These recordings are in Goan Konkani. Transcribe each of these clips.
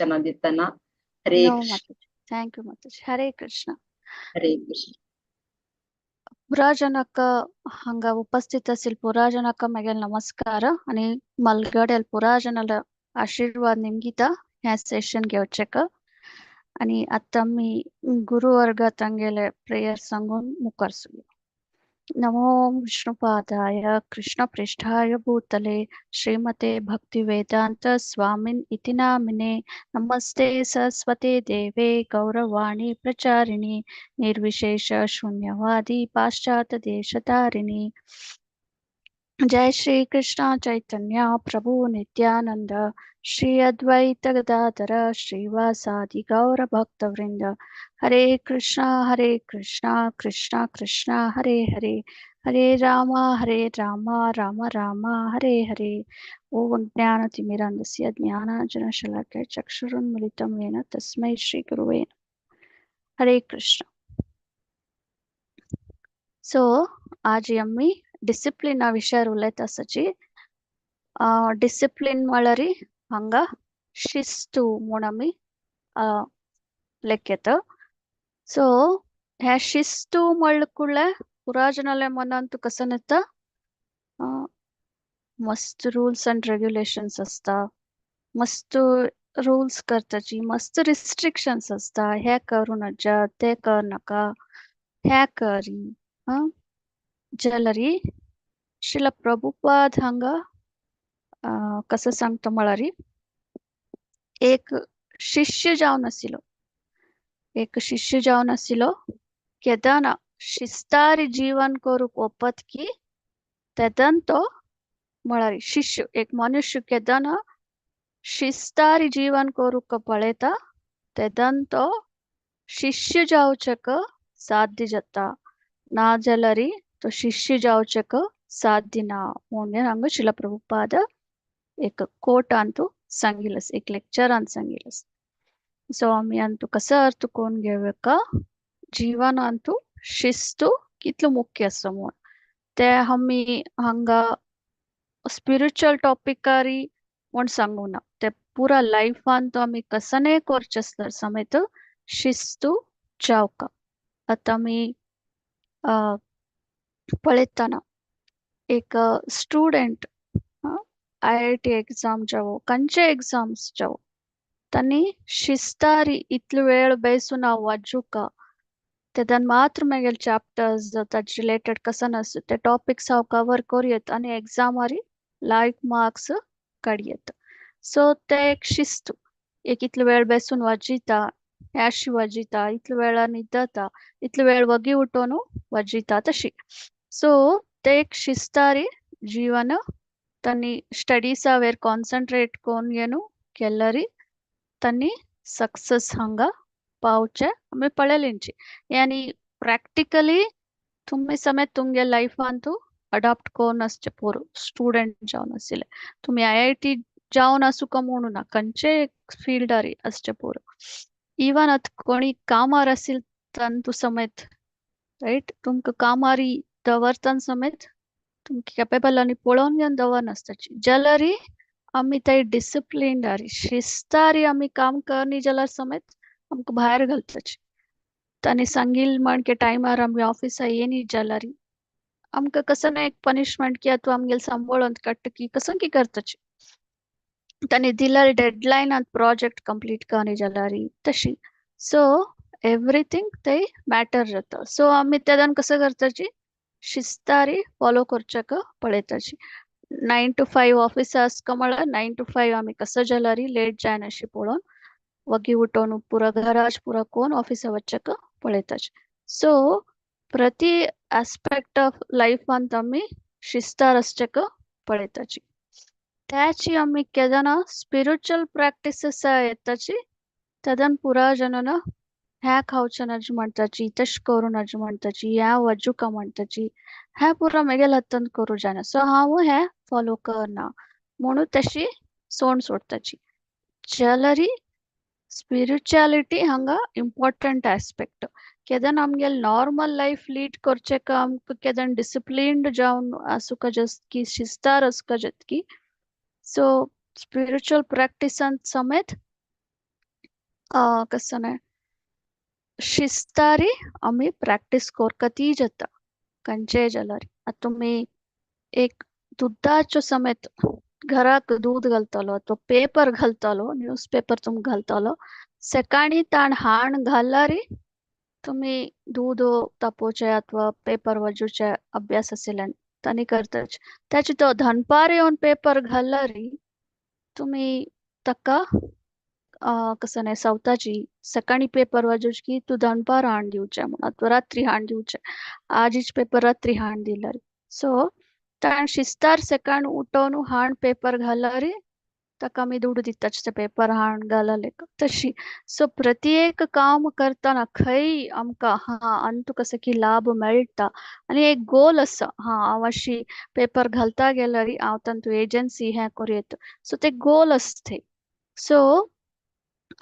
मार्गदर्शन दितना. हरे नो कृष्ण. माताजी, thank you Mataji. Hare Krishna. Hare Krishna. पुरा जनक हांगा उपस्थित असेल पुरा जनक मागील नमस्कार आणि मलगडेल पुरा जनाला आशीर्वाद निमगिता ह्या सेशन घेवचेक. आणि आता मी गुरुवर्गात तांगेले प्रेयर सांगून मुखार. नमो विष्णुपादाय कृष्ण पृष्ठाय भूतले श्रीमते भक्तिवेदांत स्वामिन इति नामिने. नमस्ते सरस्वते देवे गौरवाणी प्रचारिणी निर्विशेष शून्यवादी पाश्चात्य देशतारिणी. जय श्री कृष्ण चैतन्य प्रभु नित्यानंद श्री अद्वैत गदाधर श्रीवासादि गौर भक्तवृंद. हरे कृष्णा हरे कृष्णा कृष्णा कृष्णा हरे हरे, हरे राम राम राम हरे हरे. ओम ज्ञानतिमिरान्धस्य ज्ञानांजनशलाकया चक्षुरुन्मीलितं येन तस्मै श्री गुरुवे. हरे कृष्ण. सो आज आमी डिसिप्लिना विशयार उलयता आसाची. डिसिप्लीन म्हळ्यार हांगा शिस्तू म्हूण आमी लेखयता. सो ह्या शिस्तू म्हणले कुडले पुरा जनाल्या मनांत कसन येता, मस्त रुल्स अँड रेग्युलेशन्स आसता, मस्त रुल्स करताची, मस्त रिस्ट्रिक्शन्स आसता, हे करूं नजा, ते कर नाका, हे करी. जाल्यार श्रील प्रभुपाद हांगा कसं सांगता म्हळ्यार एक शिष्य जावन आशिल्लो, एक शिष्य जावन आशिल्लो केदना शिस्तारी जीवन करूंक वपत की तेदन तो म्हळ्यार शिष्य एक मनुष्य केदना शिस्तारी जीवन करूंक पळयता तेदन तो शिष्य जावचेक साध्य जाता, ना जाल्यार तो शिष्य जावचेक साध्य ना म्हणून हांगा श्रील प्रभुपाद एक कोटांतू सांगिलस, एक लेक्चरान सांगिलस. सो आमी अंतू कसो अर्थ करून घेवया, जीवनांतू शिस्तू कितलो मुख्य आसा म्हूण ते आमी हांगा स्पिरिच्युअल टॉपिकारी म्हूण सांगूना, ते पुरा लायफान तो आमी कसने करचें आसल्यार समेत शिस्तू जावका. आतां आमी पळयतना एक स्टुडंट IIT exam जावो, खंयचे एग्जाम्स जावो, तांणी शिस्तारी इतलो वेळ बेसून हांव वाचूका, तेदन मात्र मागीर चॅप्टर्स ताजे रिलेटेड कसन आसता ते टॉपिक्स हांव कवर करूं आनी एग्जामारी लायक मार्क्स काडयेत. सो ते एक शिस्त, एक इतलो वेळ बेसून वाजिता, अशी वाजिता, इतलो वेळार न्हिदता, इतलो वेळ वगी उठोन वाजिता तशी. सो ते एक शिस्तारी जीवन तांणी स्टडीसा वेर कॉन्सन्ट्रेट करून घेवन केल्यारी तांणी सक्सेस हांगा पावचे आमी पळयलेंची. आनी प्रॅक्टिकली तुमी समेत तुमगे लायफान तूं अडॉप्ट करून आसचे पोर स्टुडंट जावन आशिल्ले, तुमी IIT जावन आसूं का म्हणू ना, खंयचे फिल्डार आसचे पोर, इवन आतां कोणी कामार आशिल्ले तांतू समेत, रायट, तुमकां कामारी दवरतना समेत तुमकां कॅपेबल आनी पळोवन घेवन दवरनासताची जाल्यार आमी ते डिसिप्लिनडारी शिस्तारी आमी काम करनी जाल्यार समेत आमकां भायर घालताची. तांणी सांगिल म्हण की टायमार आमी ऑफिसा येनी जाल्यार आमकां कसो ना एक पनिशमेंट की तूं आमगेले सांबाळून काडटा की कसो की करताची. तांणी दिलेले डेडलायनात प्रोजेक्ट कंप्लीट करनी जाल्यार तशी. सो एवरीथींग ते मॅटर जाता. सो आमी तेदन कसो करताची, शिस्तारी फॉलो करच्याक पळयताची. 9 to 5 office आसता म्हळ्यार 9 to 5 आमी कसो जाल्यार लेट जायनाशी पळोवन वगी उठोवन पुरा घराज पुरा कोण ऑफिसा वचक पळयताची. सो प्रति आस्पेक्ट ऑफ लायफांत आमी शिस्तार आसचेक पळयताची. त्याची आमी केदना स्पिरिच्युअल प्रॅक्टिसेस येताची तेदन पुरा जनन ह्या खावचे नज म्हणटाची, तशें करूं नज म्हणटाची, ह्या वजुका म्हणटाची, ह्या पुरा मेगेल हातान करूं जायना, सो हांव हें फॉलो करना म्हणून तशी सोण सोडटाची. जाल्यार स्पिरिच्युअलिटी हांगा इम्पॉर्टंट आस्पेक्ट. केदन आमगेले नॉर्मल लायफ लीड करचें का आमकां केदन डिसिप्लिन्ड जावन आसूंक जातकी, शिस्तार आसूंक जातकी. सो स्पिरिच्युअल प्रॅक्टिसान समेत कसं न्हय शिस्तारी आमी प्रॅक्टीस कोरका ती जाता खंयचेय जाल्यार. आतां तुमी एक दुदाचो समेत घराक दूद घालतलो तो पेपर घालतलो, न्यूज पेपर तुमी घालतलो, सकाळी ताण हाण घाललारी तुमी दूद तापोवचे अथवा पेपर वजूचे अभ्यास आशिल्ल्यान तांणी करताच. ताचे तो दनपार येवन पेपर घाललारी तुमी ताका कसं न्हय सवताची सकाळी पेपर वाजोवची की तूं दनपार हाण दिवचें म्हूण अथवा रात्री हाण दिवचें, आजीच पेपर रात्री हाण दिल्यार. सो ताण शिस्तार सकाळ उठोवन हाण पेपर घाललारी ताका आमी दुडू दिताच ते पेपर हाण घालले तशी. सो प्रत्येक काम करतना खंय आमकां हा अंतू कसो की लाभ मेळटा आनी एक गोल आसा, हा हांव अशी पेपर घालता गेल्यार हांव तांतू एजन्सी हें करूं येता, सो ते गोल आसता. सो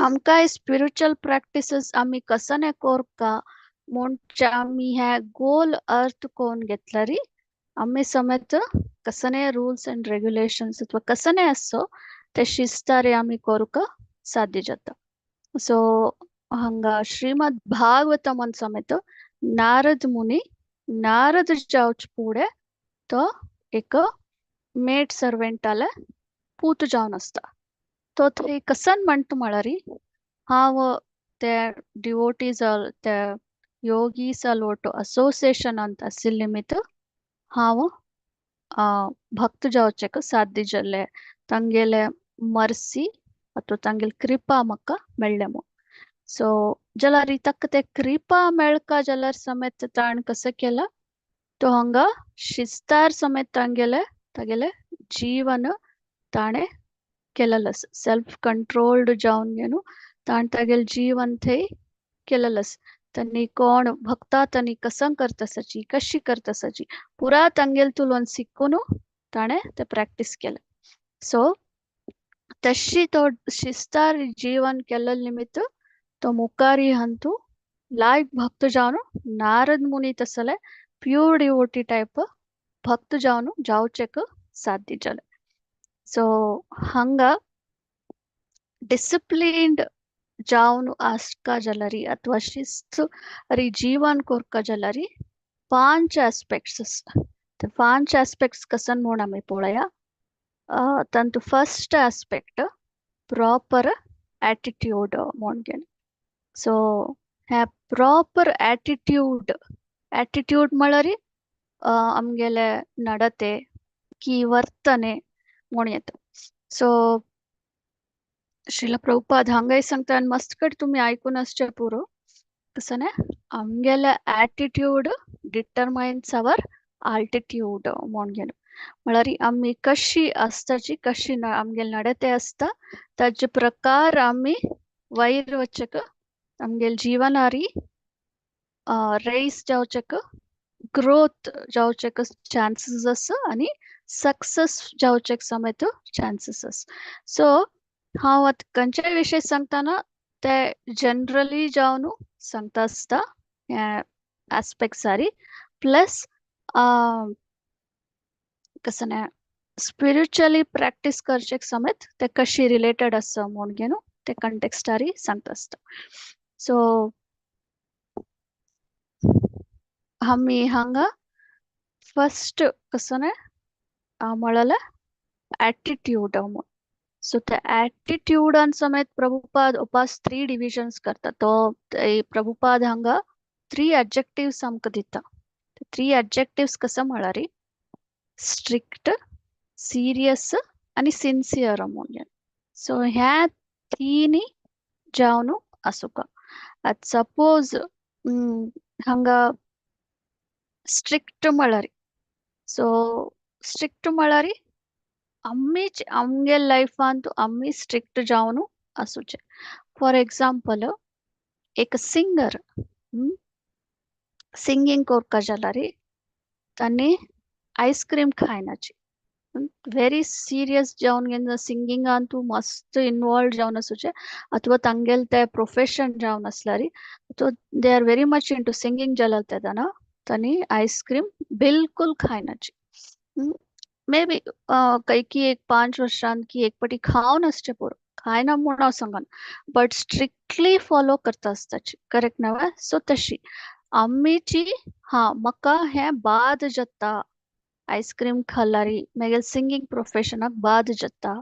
आमकां स्पिरिच्युअल प्रॅक्टिसीस आमी कसने कोरका म्हणचे आमी हे गोल अर्थ कोण घेतल्यारी आमी समेत कसने रूल्स एंड रेग्युलेशन्स अथवा कसने आसो ते शिस्तारे आमी करूंक साध्य जाता. सो हांगा श्रीमद भागवतमन समेत नारद मुनी नारद जावचे फुडें तो एक मेड सर्वेंटाले पूत जावन आसता. तो थंय कसन म्हणटा म्हळ्यार हांव ते डिवोटीज ते योगीस लोट असोसिएशनांत आशिल्ले निमित्त हांव भक्त जावचें साध्य जालें, तांगेले मर्सी अथवा तांगेले कृपा म्हाका मेळ्ळें म्हूण. सो जाल्यार ताका ते कृपा मेळका जाल्यार समेत ताणें कसो केला तो हांगा शिस्तार समेत तांगेले तागेले जीवन ताणें केलेलें आसा. सेल्फ कंट्रोल्ड जावन न्हू ताणें तागेलें जीवन थंय केलेलें आसा. तांणी कोण भक्ता तांणी कसं करतासाची कशी करतासाची पुरा तांगेले तुलोवन शिकून ताणें ते प्रॅक्टीस केलें. सो तशी तो शिस्तार जीवन केल्ले निमित्त तो मुखारी हंतू लायक भक्त जावन नारद मुनी तसले प्यूर डिवोटी टायप भक्त जावन जावचेक साध्य जालें. सो हांगा डिसिप्लीन्ड जावन आसका जाल्यार अथवा शिस्त री जीवन कोरका जाल्यार पांच आस्पेक्ट्स आसता. ते पांच आस्पेक्ट्स कसन म्हूण आमी पळोवया. तांतू फर्स्ट आस्पेक्ट प्रॉपर एटिट्यूड म्हूण घेवन. सो हे प्रॉपर एटिट्यूड, एटिट्यूड म्हळ्यार आमगेले नडते की वರ್ತने म्हूण येता. सो श्रील प्रभुपाद हांगाय सांगता आनी मस्त कडेन तुमी आयकून आसचें पुरो कसं न्हय आमगेले एटिट्यूड डिटरमायन्स our altitude म्हूण घेवन. म्हळ्यार आमी कशी आसताची कशी आमगेले नडते आसता ताजे प्रकार आमी वयर वचक आमगेले जीवनारी रेस जावचेक ग्रोथ जावचेक चान्सीस आसा आनी सक्सेस जावचेक समेत चान्सीस आसा. सो हांव आतां खंयच्याय विशय सांगतना ते जनरली जावन सांगता आसता हे आस्पेक्ट सारी प्लस कसं न्हय स्पिरिच्युअली प्रॅक्टीस करचेक समेत ते कशी रिलेटेड आसा म्हूण घेवन ते कंटेक्स्टारी सांगता आसता. सो आमी हांगा फर्स्ट कसं न्हय म्हळेलें एटिट्यूड म्हूण. सो ते एटिट्यूडान समेत प्रभुपाद उपास 3 डिविजन्स करता. तो प्रभुपाद हांगा 3 एडजेक्टिव्स आमकां दिता. 3 एडजेक्टिव्स कसं म्हळ्यार स्ट्रिक्ट, सिरियस आनी सिन्सियर म्हूण. सो ह्या तिनी जावन आसूका. आतां सपोज हांगा स्ट्रिक्ट म्हळ्यार, सो स्ट्रिक्ट म्हळ्यार आमीच आमगे लायफांत आमी स्ट्रिक्ट जावन आसूचे. फॉर एग्जाम्पल एक सिंगर सिंगींग कोरका जाल्यार तांणी आयस्क्रीम खायनाची, व्हेरी सिरियस जावन घेवन सिंगिंगान तूं मस्त इनवॉल्व जावन आसूचे अथवा तांगेले ते प्रोफेशन जावन आसल्यार अथवा they are very much into singing जाल्यार तेन्ना तांणी आयस्क्रीम बिलकुल खायनाची. मे बी कैकी एक 5 वर्षांत की एक पटी खावन आसचे पुरो, खायना म्हूण हांव सांगना, बट स्ट्रिक्टली फॉलो करता आसताची, करेक्ट न्हय? सो तशी आमीची हा म्हाका हें बाद जाता, आयस्क्रीम खाल्यारी मागीर सिंगींग प्रोफेशनाक बाद जाता,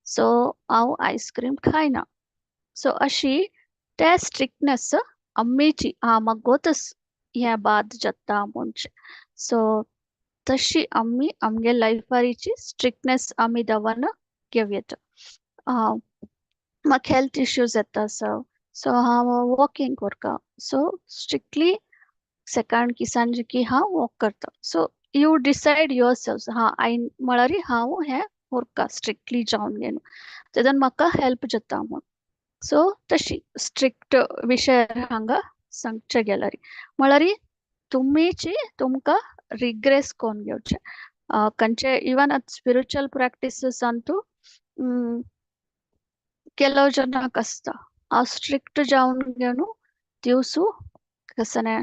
सो हांव आयस्क्रीम खायना. सो अशी ते स्ट्रिक्टनेस आमीची हा म्हाका गोतच हें बाद जाता म्हणचे. सो तशी आमी आमगे लायफारीची स्ट्रिक्टनेस आमी दवरन घेवं. म्हाका हेल्थ इश्यूज येता सो हांव वॉकिंग करता, सो स्ट्रिक्टली सकाळ की सांजे की हांव वॉक करता. So you decide your self, हा I म्हळ्यार हांव हें करता स्ट्रिक्टली जावन घेवन तेदन म्हाका हेल्प जाता म्हूण. सो तशी स्ट्रिक्ट विशय हांगा सांगचे गेल्यार म्हळ्यार तुमीची तुमकां रिग्रेस कोन्न घेवचें. खंयचे इवन आतां स्पिरिच्युअल प्रॅक्टिसीसांतू ಕೆಲವು ಜನಕ್ಕೆ आसता हांव स्ट्रिक्ट जावन घेवन दिवसू कसने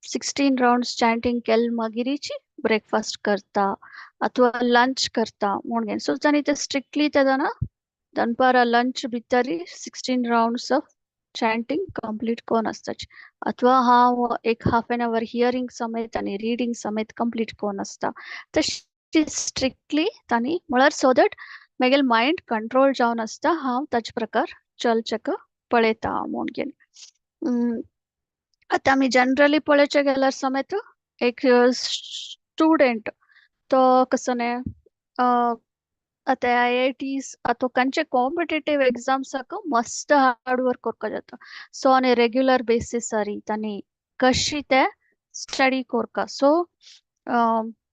16 राउंड्स चॅन्टिंग केल मागीरीची ब्रेकफास्ट करता अथवा लंच करता म्हूण घेवन. सो तांणी ते स्ट्रिक्टली तेदना दनपारा लंच भितरी 16 राउंड्स ऑफ चॅन्टिंग कंप्लीट कोन आसताची, अथवा हांव एक हाफ एन our hearing समेत आनी रिडींग समेत कंप्लीट कोन आसता. तशी स्ट्रिक्टली तांणी म्हळ्यार सो that मागीर मायंड कंट्रोल जावन आसता, हांव ताचे प्रकार चलचें पळयता म्हूण घेवन. आतां आमी जनरली पळोवचें गेल्यार समेत एक स्टुडंट तो कसो न्ही आतां आयआयटीज अथवा खंयचे कॉम्पिटेटीव एग्जाम्साक मस्त हार्ड वर्क करपा जाता. सो ऑन ए रेग्युलर बेसिसारी तांणी कशी ते स्टडी करता. सो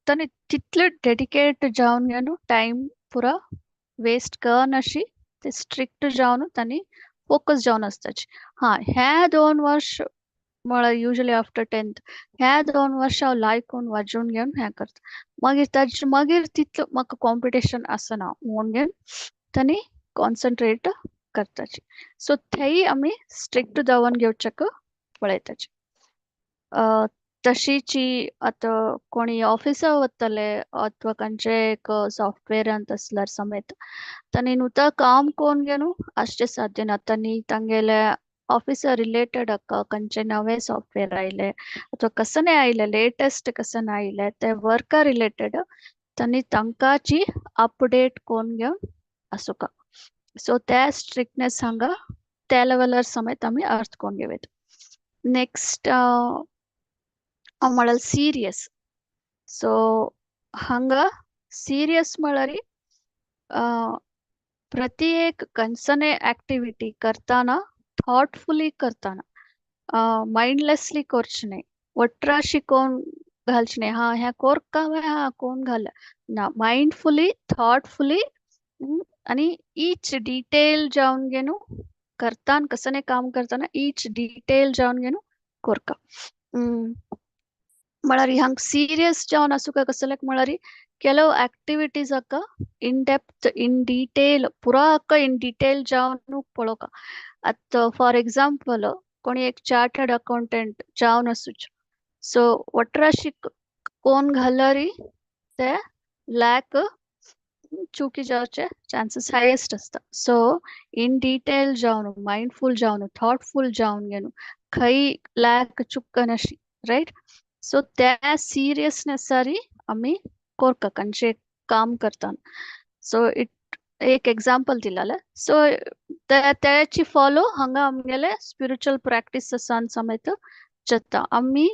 तांणी तितले डेडिकेट जावन घेवन टायम पुरा वेस्ट करनाशी ते स्ट्रिक्ट जावन तांणी फोकस जावन आसताची. हा ह्या 2 वर्ष म्हळ्यार युजली आफ्टर 10th ह्या 2 वर्ष हांव लायकून वाजोवन घेवन हें करता, मागीर ताजे मागीर तितलो म्हाका कॉम्पिटिशन आसना म्हूण घेवन तांणी कॉन्सन्ट्रेट करताची. सो थंय आमी स्ट्रिक्ट जावन घेवच्याक पळयताची. तशीची आतां कोणी ऑफिसा वतले अथवा खंयचे एक सॉफ्टवेअरांत आसल्यार समेत तांणी नुता काम कोन्न घेवन आसचें साध्य ना. तांणी तांगेले ऑफिसा रिलेटेड खंयचे नवे सॉफ्टवेअर आयले अथवा कसने आयले, लेटेस्ट कसन आयले ते वर्का रिलेटेड तांणी तांकांची अपडेट कोन्न घेवन आसूका. सो त्या स्ट्रिक्टनेस हांगा त्या लेवलार समेत आमी अर्थ कोन्न घेवं. नेक्स्ट हांव म्हळ्यार सिरियस. सो हांगा सिरियस म्हळ्यार प्रति एक खंयचने एक्टिविटी करतना थॉटफुली करतना, माइंडलेसली करचें न्हय, वट्राशी कोण घालचें न्हय, हा हें कोरका हा कोण घाल ना, माइंडफुली थॉटफुली आनी ईच डिटेल जावन घेवन करताना कसने काम करतना ईच डिटेल जावन घेवन कोरका. म्हळ्यार हांगा सिरियस जावन आसूं कसलें म्हळ्यार ಕೆಲವು ಆಕ್ಟಿವಿಟೀಸ್ ಅಕ್ಕ ಇನ್ ಡೆಪ್ತ್ ಇನ್ ಡೀಟೇಲ್ ಪುರಾ ಅಕ್ಕ ಇನ್ ಡೀಟೇಲ್ जावन पळोवका. आतां फॉर एग्जाम्पल कोणी एक चार्टर्ड अकाउंटंट जावन आसूच, सो वट्राशी कोण घाल्यारी ते लॅक चुकी जावचे चान्सेस हायेस्ट आसता. सो इन डिटेल जावन माइंडफुल जावन थॉटफुल जावन घेवन खंय लॅक चुकनाशी, रायट? सो त्या सिरियसनेसारी आमी कोरका खंयचे काम करता. सो it एक एग्जाम्पल दिलाले. सो त्याची फॉलो हांगा आमगेले स्पिरिच्युअल प्रॅक्टिसेसान समेत जाता. आमी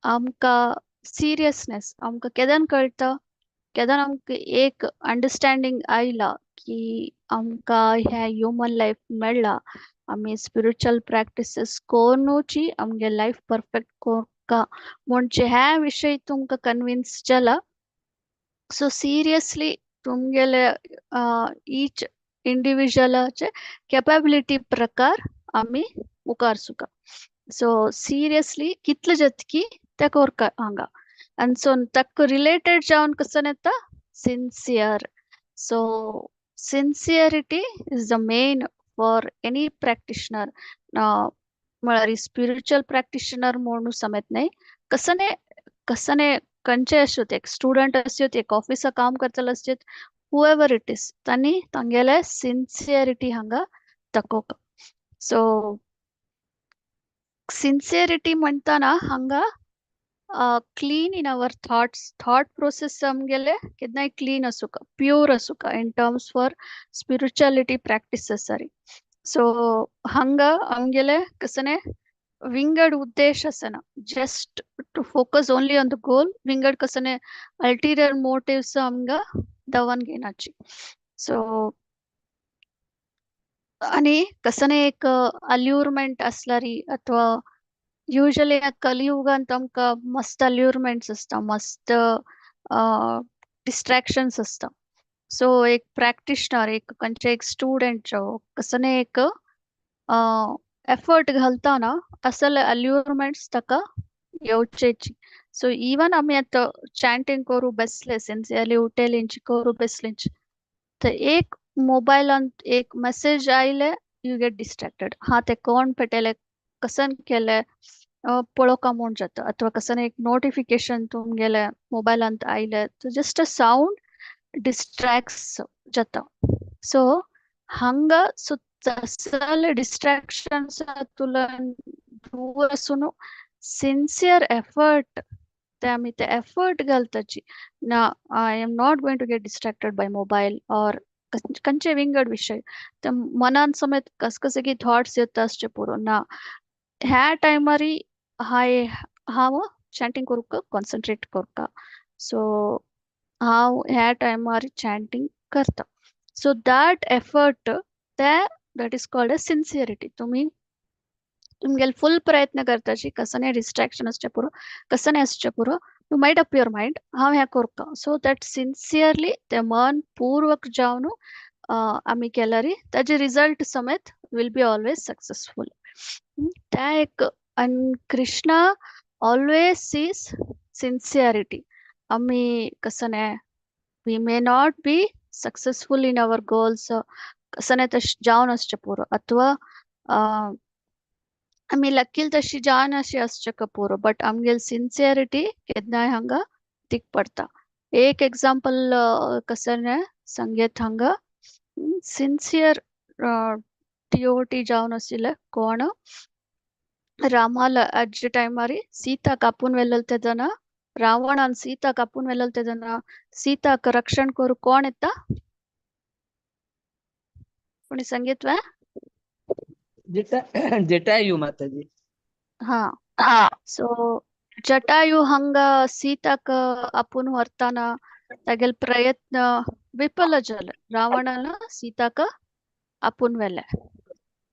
आमकां सिरियसनेस आमकां केदन कळटा, केदन आमकां एक अंडरस्टँडींग आयला की आमकां हें ह्युमन लायफ मेळ्ळा, आमी स्पिरिच्युअल प्रॅक्टिसीस कोनूची आमगे लायफ परफेक्ट कोरका म्हणजे ह्या विशय तुमकां कन्विन्स जाला. सो सिरियसली तुमगेले ईच इंडिविज्युअलाचे केपेबिलिटी प्रकार आमी मुखार सुका. सो सिरियसली कितले जातकी ते कोरका हांगा. आनी सो ताका रिलेटेड जावन कसो येता sincere. So sincerity is the main for any practitioner. म्हळ्यार स्पिरिच्युअल प्रॅक्टिशनर म्हणून समेत न्हय, कसने कसने खंयचे आसूं, एक स्टुडंट आसूं, एक ऑफिसा काम करतलो आसूं, whoever it is तांणी तांगेले सिन्सियरिटी हांगा दाखोवक. सो सिन्सियरिटी म्हणटाना हांगा clean in our thoughts, thought process आमगेले केन्नाय क्लीन आसूंक, प्योर आसूंक in terms for spirituality practices sorry. So हांगा आमगेले कसने विंगड उद्देश आसना, just to focus only on the goal. विंगड कसने अल्टीरियर मोटिव्स आमकां दवन घेनाची. सो आनी कसने एक अल्युरमेंट आसल्यारी अथवा युजली कलियुगांत आमकां मस्त अल्युरमेंट्स आसता, मस्त डिस्ट्रॅक्शन्स आसता. सो एक प्रॅक्टिशनर, एक खंयचे एक स्टुडंट जो कसने एक एफर्ट घालता ना, तसले अल्युरमेंट्स ताका येवचेची. सो इवन आमी आतां चॅन्टिंग करूं बसले, सिन्सियरली उठेलींची करूं बसलेंची, तर एक मोबायलांत एक मेसेज आयले, you get distracted. हा ते कोण पेटयले, कसन केले पळोवका म्हूण जाता, अथवा कसन एक नोटिफिकेशन तुमगेले मोबायलांत आयले, जस्ट अ सावंड डिस्ट्रॅक्ट्स जाता. सो हांगा सो तसले डिस्ट्रॅक्शन्स तुला दूर आसून सिन्सियर एफर्ट ते आमी ते एफर्ट घालताची ना, I am not going to get distracted by mobile or खंयचे विंगड विशय. ते मनान समेत कसकसे की थॉट्स येता आसचे पुरो ना, ह्या टायमारी हाय हांव चॅन्टिंग करूंक कॉन्सन्ट्रेट करता. सो हांव ह्या टायमार चॅन्टिंग करता. सो that effort ते that is called a sincerity. तुमी तुमगेले फुल प्रयत्न करताची, कसने डिस्ट्रॅक्शन आसचें पुरो, कसने आसचें पुरो, you made up your mind हांव हें करता. सो that sincerely ते मन पूर्वक जावन आमी केल्यारी ताजे रिजल्ट समेत will be always successful. त्या एक आनी कृष्णा ऑलवेज सीज सिन्सियरिटी. आमी कसने we may not be successful in our goals, कसने तशें जावन आसचें पुरो, अथवा आमी लकील तशी जावन अशी आसचें पुरो, बट आमगेली सिन्सियरिटी केन्नाय हांगा दीक पडटा. एक एग्जाम्पल कसने सांगेत हांगा सिन्सियर डिवोटी जावन आशिल्ले कोण रामाला आजच्या टायमारी सीता कापून व्हेलेले तेदना, रावणान सीता कापून व्हेलेले तेदना सीताक रक्षण करू कोण येता? कोणी सांगीत वे? जटायु माताजी. हा, सो जटायु हंगा सीताक आपून व्हरतना तागेले प्रयत्न विफल जाले, रावणान सीताक आपून व्हेले,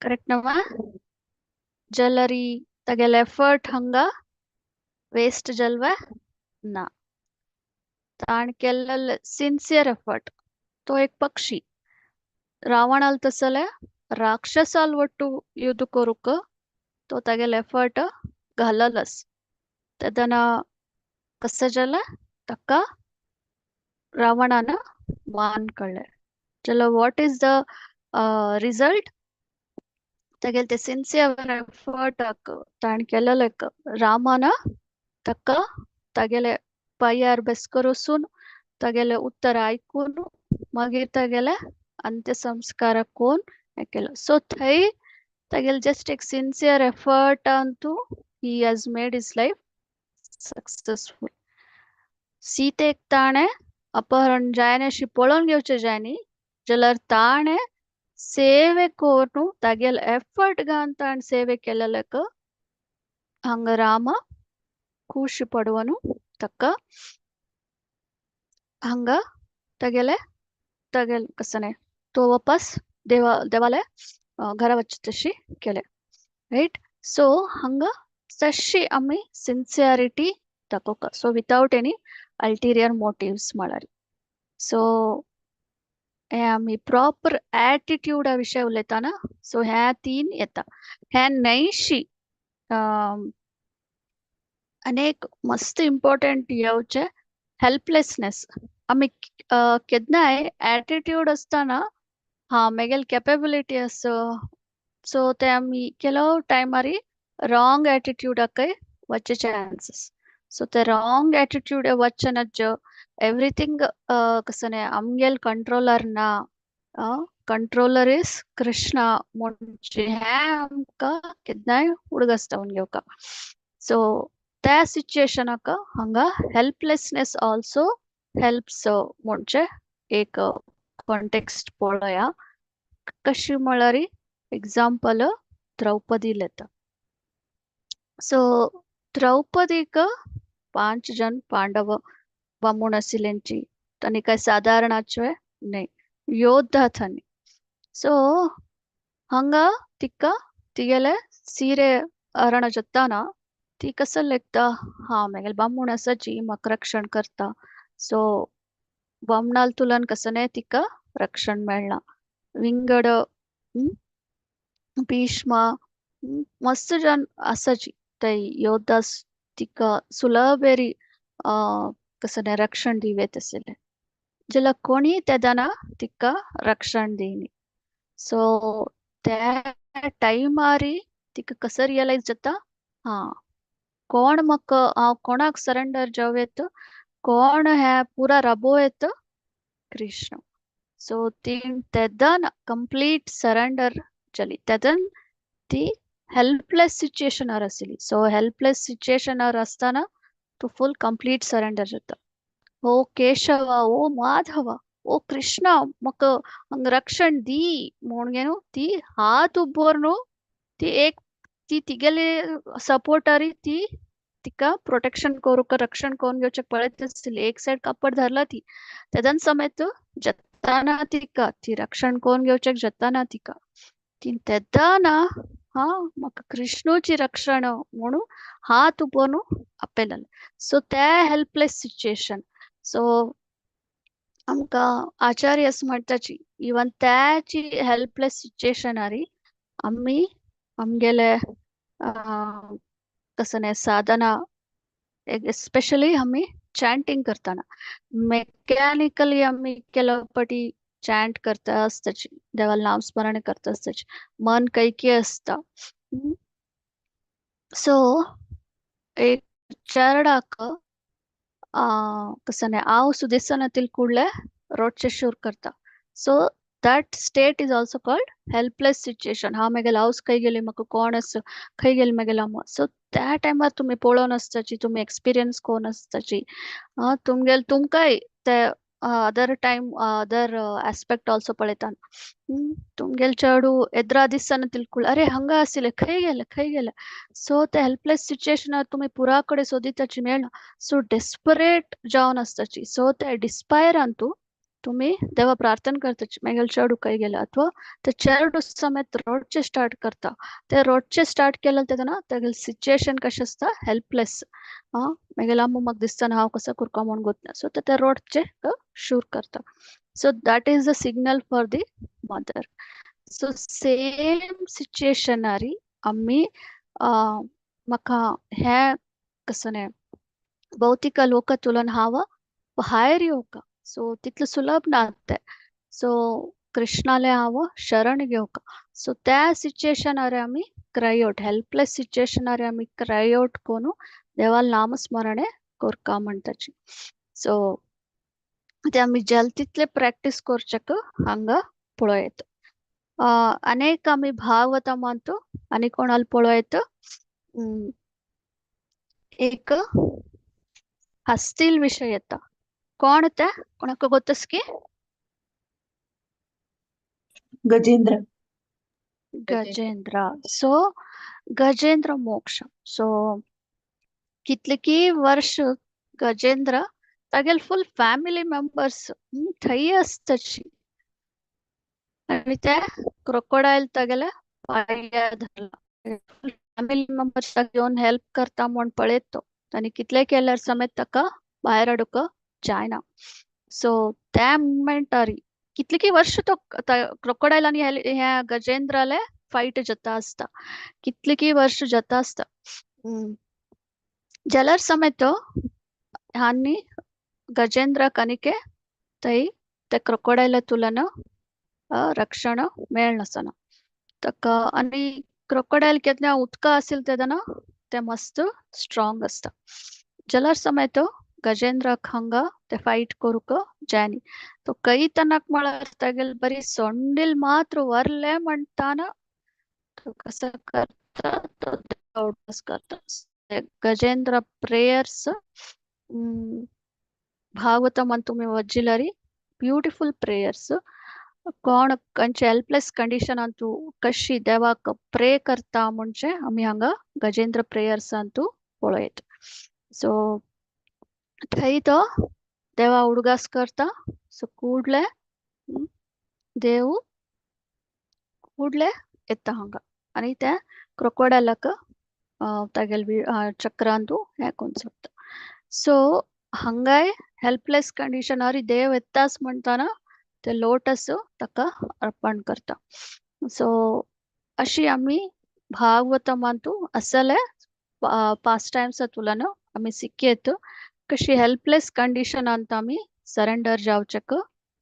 करेक्ट नवा? जलरी तागेले एफर्ट हंगा वेस्ट जलवे ना, ताण केल्ले सिन्सियर एफर्ट. तो एक पक्षी रावणाल तसले राक्षसाल ಒಟ್ಟು युद्ध करूक तो तागेले एफर्ट घाललस, तेदना कसं जालें ताका रावणान मान कळ्ळें. चलो what is the result? तागेले ते सिन्सियर एफर्टाक ताणें केलेले रामान ताका तागेले पांयार बेसकर वसून तागेले उत्तर आयकून मागीर तागेले अंत्यसंस्कार कोन हें केलो. सो थंय तागेले जस्ट एक sincere effort Antu he has made his life successful. सीतेक ताणें अपहरण जायना अशी पळोवन घेवचें जाय न्ही, जाल्यार ताणें सेवे करून तागेले एफर्ट घालून ताणें सेवे केलेलेक हांगा रामा खुशी पडवनु ताका हांगा तागेले तागेले कसने तो वापस देवा देवाले घरा वचचे तशी केले, रायट? सो हांगा तशी आमी सिन्सियरिटी दाखोवका, so without any ulterior motives म्हळ्यार. सो हे आमी प्रॉपर ॲटिट्यूडा विशय उलयतना सो ह्या तीन येता. ह्या न्हयशी अनेक मस्त इम्पॉर्टंट येवचे हेल्पलेसनेस. आमी केन्नाय ॲटिट्यूड आसतना हा मेगेल कॅपेबिलिटी आसा, सो ते आमी ಕೆಲವು टायमारी रांग ॲटिट्यूडाकय वचचे चान्सीस. सो ते रांग ॲटिट्यूड वचनाच एवरीथिंग कसं न्ही आमगेल कंट्रोलर ना, कंट्रोलर is Krishna म्हणजे हें आमकां केन्नाय उडगास जावन घेवका. सो त्या सिच्युएशनाक हांगा हेल्पलेसनेस ऑल्सो हेल्प्स म्हणजे एक कॉन्टेक्स्ट पळोवया. कशी म्हळ्यार एग्जाम्पल द्रौपदी येता. सो द्रौपदीक 5 जण पांडव बामूण आशिल्ल्यांची, तांणी काय सादारणाचे न्हय, योद्धा थंय. सो हांगा तिका तिगेले सिरे हरण जाताना ती कसं लेखता, हा मेगेले बामूण आसाची म्हाका रक्षण करता. सो बामणाल तुलन कसं न्हय तिका रक्षण मेळना. विंगड भीष्म मस्त जन आसाची ते योद्धा तिका सुलभेरी कसं न्हय रक्षण दिवेत आशिल्लें, जाल्यार कोणी तेदना तिका रक्षण दिनी. सो त्या टायमारी तिका कसं रियलायज जाता, हा कोण म्हाका हांव कोणाक सरेंडर जावं येता, कोण हें पुरा राबो येता, कृष्ण. सो ती तेदन कंप्लीट सरेंडर जाली, तेदन ती हेल्पलेस सिच्युएशनार आशिल्ली. सो हेल्पलेस सिच्युएशनार आसतना तूं फूल कंप्लीट सरेंडर जाता. ओ केशव, ओ माधव, ओ कृष्ण म्हाका हांगा रक्षण दी म्हूण न्हू ती हात उबोर न्हू ती एक ती तिगेले सपोर्टरी ती तिका प्रोटेक्शन करूंक रक्षण करून घेवचें पळयत आसली. एक सायड कापड धरला ती तेदन समेत जताना तिका ती रक्षण करून घेवचें जताना तिका ती तेदना हा म्हाका कृष्णूची रक्षण म्हणून हात उबोवन आपयलेलें. सो ते हेल्पलेस सिच्युएशन. सो आमकां आचार्य अशें म्हणटाची इवन त्याची हेल्पलेस सिच्युएशनारी आमी आमगेले कसं न्हय साधना एस्पेशली आमी चॅन्टिंग करतना मेकॅनिकली आमी केलो पटी चॅन्ट करता आसताची, देवाला नाम स्मरण करता आसताची, मन कैकी आसता. सो एक चेरडाक कसं न्हय हांव सुदिसनातील कुडले रोडचे शूर करता. So that state is also called helpless situation. हांव मेगेले हावस खंय गेली, म्हाका कोण आसा, खंय गेली मेगेले अम्मा. सो त्या टायमार तुमी पळोवन आसताची, तुमी एक्सपिरियन्स करून आसताची, तुमगेले तुमकांय ते other time other aspect also पळयता. तुमगेले चेडू एद्रा दिसतना तिलकुळ अरे हांगा आशिल्ले, खंय गेले खंय गेले. सो ते हेल्पलेस सिच्युएशनार तुमी पुरा कडेन सोदिताची मेळना. सो डेस्परेट जावन आसताची. सो ते डिस्पायरान तूं तुमी देवा प्रार्थना करताची मेगेले चेडू खंय गेले, अथवा ते चेडू समेत रोडचे स्टार्ट करता. ते रोडचे स्टार्ट केले तेन्ना तेगेले सिच्युएशन कशें आसता, हेल्पलेस. मेगेले अम्मा म्हाका दिसतना हांव कसो करता म्हूण गोतना. सो ते रोडचे शूर करता. So that is the signal for the mother. So same सिच्युएशनारी आमी म्हाका हें कसं न्हय भौतिक लोक तुलन हांव भायर येवका. सो तितलें सुलभ ना तें. सो कृष्णाले हांव शरण घेवका. सो त्या सिच्युएशनार आमी क्राय आउट, हेल्पलेस सिच्युएशनार आमी क्राय आउट कोनु देवाल नामस्मरणे कोरका म्हणटाची. सो ते आमी जल तितले प्रॅक्टीस करचेक हांगा पळयत. अनेक आमी भागवता म्हणतो आनी कोणाला पळयत एक हस्तील विषय येता. कोण ते, कोणाक गोतस की? गजेंद्र. गजेंद्र. सो गजेंद्र मोक्ष. सो कितले की वर्ष गजेंद्र तागेले फुल फॅमिली मेंबर्स थंय आसताची आनी ते क्रोकोडायल तागेले पांया धरला. फुल फॅमिली मेंबर्स येवन हेल्प करता म्हूण पळयत तो, आनी कितले केल्यार समेत ताका भायर हाडूंक जायना. सो त्या मुमेंटारी कितले की वर्ष तो क्रोकोडायल आनी ह्या गजेंद्राले फायट जाता आसता, कितले की वर्ष जाता आसता. जाल्यार समेत आनी गजेंद्र कनिके थंय ते क्रोकोडायला तुलन रक्षण मेळनासना ताका. आनी क्रोकोडायल केन्ना उदका आशिल्लें तेन्ना ते मस्त स्ट्रॉंग आसता. जाल्यार समेत गजेंद्राक हांगा ते फायट करूंक जायनी. तो कೈ तनक म्हळ्यार तागेले बरी सोंडील मात्र वरले म्हणटाना तो कसो करता, तो उडगास करता. गजेंद्र प्रेयर्स भागवतम तुमी वज्जिलरी ब्युटिफुल प्रेयर्स. कोण खंयचे हेल्पलेस कंडिशन अंतू कशी देवाक प्रे करता म्हणजे आमी हांगा गजेंद्र प्रेयर्स अंतू पळयत. सो थंय तो देवा उडगास करता. सो ಕೂಡ್ಲೆ देव ಕೂಡ್ಲೆ येता हांगा आनी ते क्रोकोडायलाक तागेले चक्रांतू हें करून सोडटा. सो हांगाय हेल्पलेस कंडिशन अरे देव येताच म्हणटाना ते लोटस ताका अर्पण करता. सो अशी आमी भागवतमांतू असले पास टायम्स तुलन आमी शिकयत कशी हेल्पलेस कंडिशन अंत आमी सरेंडर जावचेक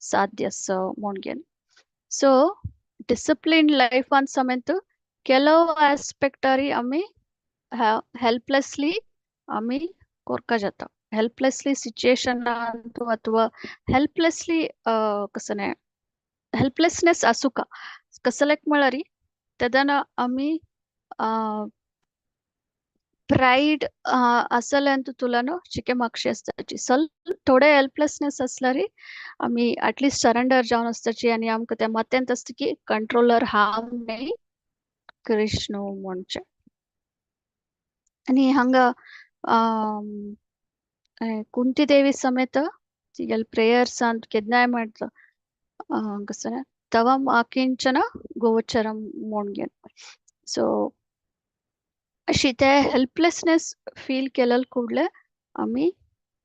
साध्य आसा म्हूण घेवन. सो डिसिप्लीन लायफान समेत ಕೆಲವು आस्पेक्टारी आमी हेल्पलेसली आमी कोरका जाता. हेल्पलेसली सिच्युएशन अंतू अथवा हेल्पलेसली कसने हेल्पलेसनेस आसूका कसलेक म्हळ्यार तेदना आमी प्राईड आसले अंतू तुलन चिके मागशी आसताची. ಸ್ವಲ್ಪ थोडे हेल्पलेसनेस आसल्यार आमी एटलिस्ट सरेंडर जावन आसताची आनी आमकां ते मतेंत आसता की कंट्रोलर हांव न्हय कृष्ण म्हणचे. आनी हांगा कुंती देवी समेत तिगेले प्रेयर्स अंत केन्नाय म्हणटा कसलें तवम आकिंचन गोचरम म्हूण घेवन. सो अशी ते हेल्पलेसनेस फील केलेल ಕೂಡ್ಲೆ आमी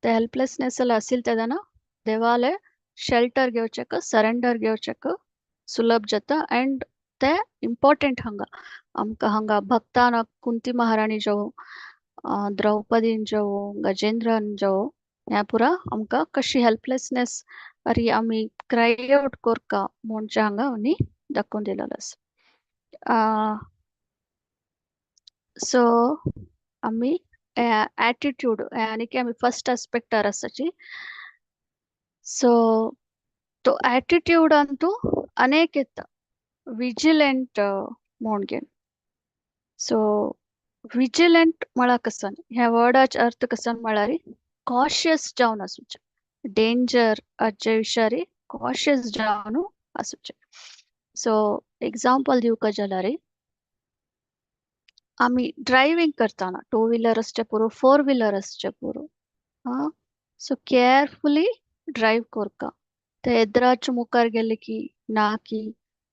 ते हेल्पलेसनेस आसिल तेदना देवाले शेल्टर घेवचेक सरेंडर घेवचेक सुलभ जाता. अँड ते इम्पॉर्टंट हांगा आमकां हांगा भक्तान कुंती महाराणी जावं द्रौपदीन जावं गजेंद्रन जावं हें पुरा आमकां कशी हेल्पलेसनेस अरे आमी क्राय आवट कोरका म्हणजे हांगा आमी दाखोवन दिलेलो आसा. सो आमी ॲटिट्यूड आनी की आमी फर्स्ट आस्पेक्टार आसाची. सो तो ॲटिट्यूड अंतू अनेक येता विजिलंट म्हूण घेवन. सो विजिलंट म्हळ्यार कसन ह्या वर्डाचो अर्थ कसन म्हळ्यार कॉशियस जावन आसूचें, डेंजर हाचे विशयारी कॉशियस जावन आसूचें. सो एग्जाम्पल दिवका जाल्यार आमी ड्रायव्हिंग करतना टू व्हिलर आसचें पुरो फोर व्हिलर आसचें पुरो, आं सो केअरफुली ड्रायव्ह कोरका. ते एद्राच मुखार गेले की ना की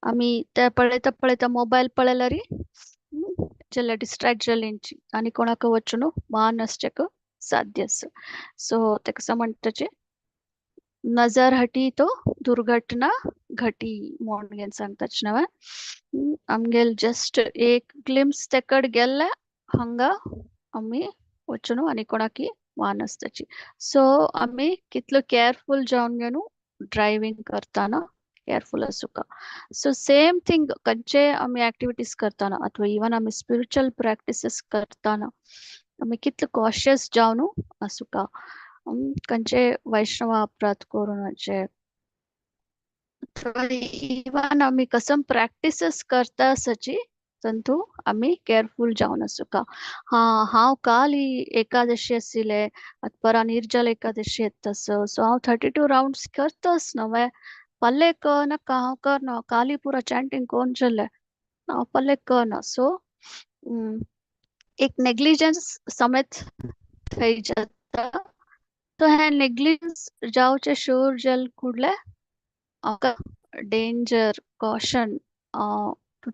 आमी ते पळयता पळयता मोबायल पळयल्यार जाल्यार डिस्ट्रेक्ट जाली आनी कोणाक वचून मान आसचेक साध्य आसा. सो तेका म्हणटाचे नजर हटी तो दुर्घटना घटी म्हूण सांगताच नव्हे. आमगेल जस्ट एक ग्लिम्स तेकड गेल्ले हांगा आमी वचून आनी कोणाकी मान आसताची. सो आमी कितलो केअरफूल जावन घेवन ड्रायव्हिंग करतना केअरफूल आसूका. सो सेम थिंग खंयचे आमी एक्टिविटीज करतना अथवा इवन आमी स्पिरिच्युअल प्रॅक्टिसीस करतना आमी कितलो कॉशियस जावन आसूका. खंयचे वैष्णव अपराध करून इवन आमी कसम प्रॅक्टिसीस करता आसाची तंतू आमी केअरफूल जावन आसूका. हा हांव काल ही एकादशी आशिल्ले परा निर्जल एकादशी येता सो हांव 32 राउंड्स करताच नव्हे पल्ले नाका हांव करना काली पुरा चॅन्टिंग कोण जालें हांव पल्ले करना. सो एक नेग्लिजन्स समेत थंय जाता. तो हें नेग्लिजन्स जावचें शुअर जाल कुडले आमकां डेंजर कॉशन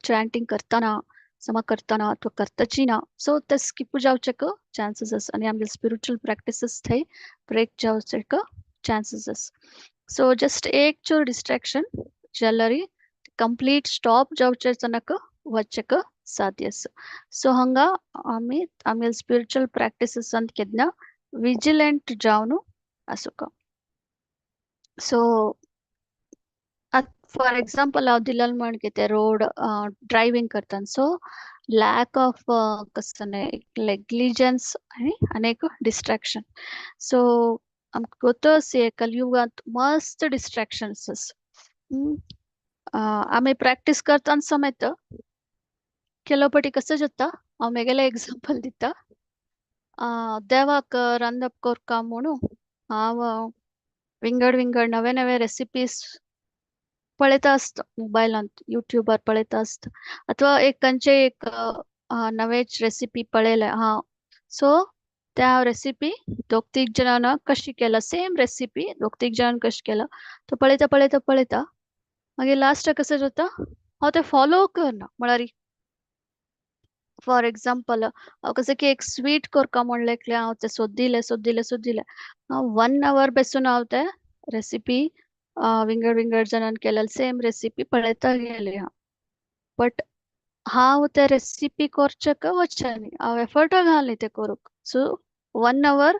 चॅन्टिंग करतना समा करतना अथवा करताची ना सो ते स्किप जावचेक चान्सीस आसा आनी आमगे स्पिरिच्युअल प्रॅक्टिसीस थंय ब्रेक जावचेक चान्सीस आसा. सो जस्ट एक चूर डिस्ट्रेक्शन जाल्यार कंप्लीट स्टॉप जावचे तनक वचक साध्य आसा. सो हांगा आमी आमगे स्पिरिच्युअल प्रॅक्टिसीस अंत केन्ना विजिलंट जावन आसूका. सो फॉर एग्जाम्पल हांव दिलेलें म्हण कितें रोड ड्रायव्हिंग करतना, सो लॅक ऑफ कसं नेग्लिजन्स आनी आनी एक डिस्ट्रॅक्शन. सो आमकां गोतो कलयुगांत मस्त डिस्ट्रॅक्शन्स आसा. आमी प्रॅक्टीस करतना समेत ಕೆಲವು ಪटी कसं जाता, हांव मेगेलें एग्जाम्पल दिता. देवाक रांदप कोरका म्हणून हांव विंगड विंगड नवे नवे रेसिपीज पळयता आसता मोबायलांत, युट्यूबार पळयता आसता, अथवा एक खंयचे एक नवेच रेसिपी पळयले हांव. सो त्या हांव रेसिपी दोग तीग जाणांक कशी केला, सेम रेसिपी दोग तीग जाणांक कशी केला तो पळयता पळयता पळयता, मागीर लास्टाक कसं जाता, हांव तें फॉलो करना. म्हळ्यार फॉर एग्जाम्पल हांव कसं की एक स्वीट करका म्हणलें हांव तें सोदिलें सोदिलें सोदिलें, हांव 1 our बेसून हांव तें रेसिपी विंगड विंगड जाणान केलेली सेम रेसिपी पळयता गेली हांव. बट हांव ते रेसिपी करचेक वचनी, हांव एफर्ट घालनी तें करूंक. सो 1 our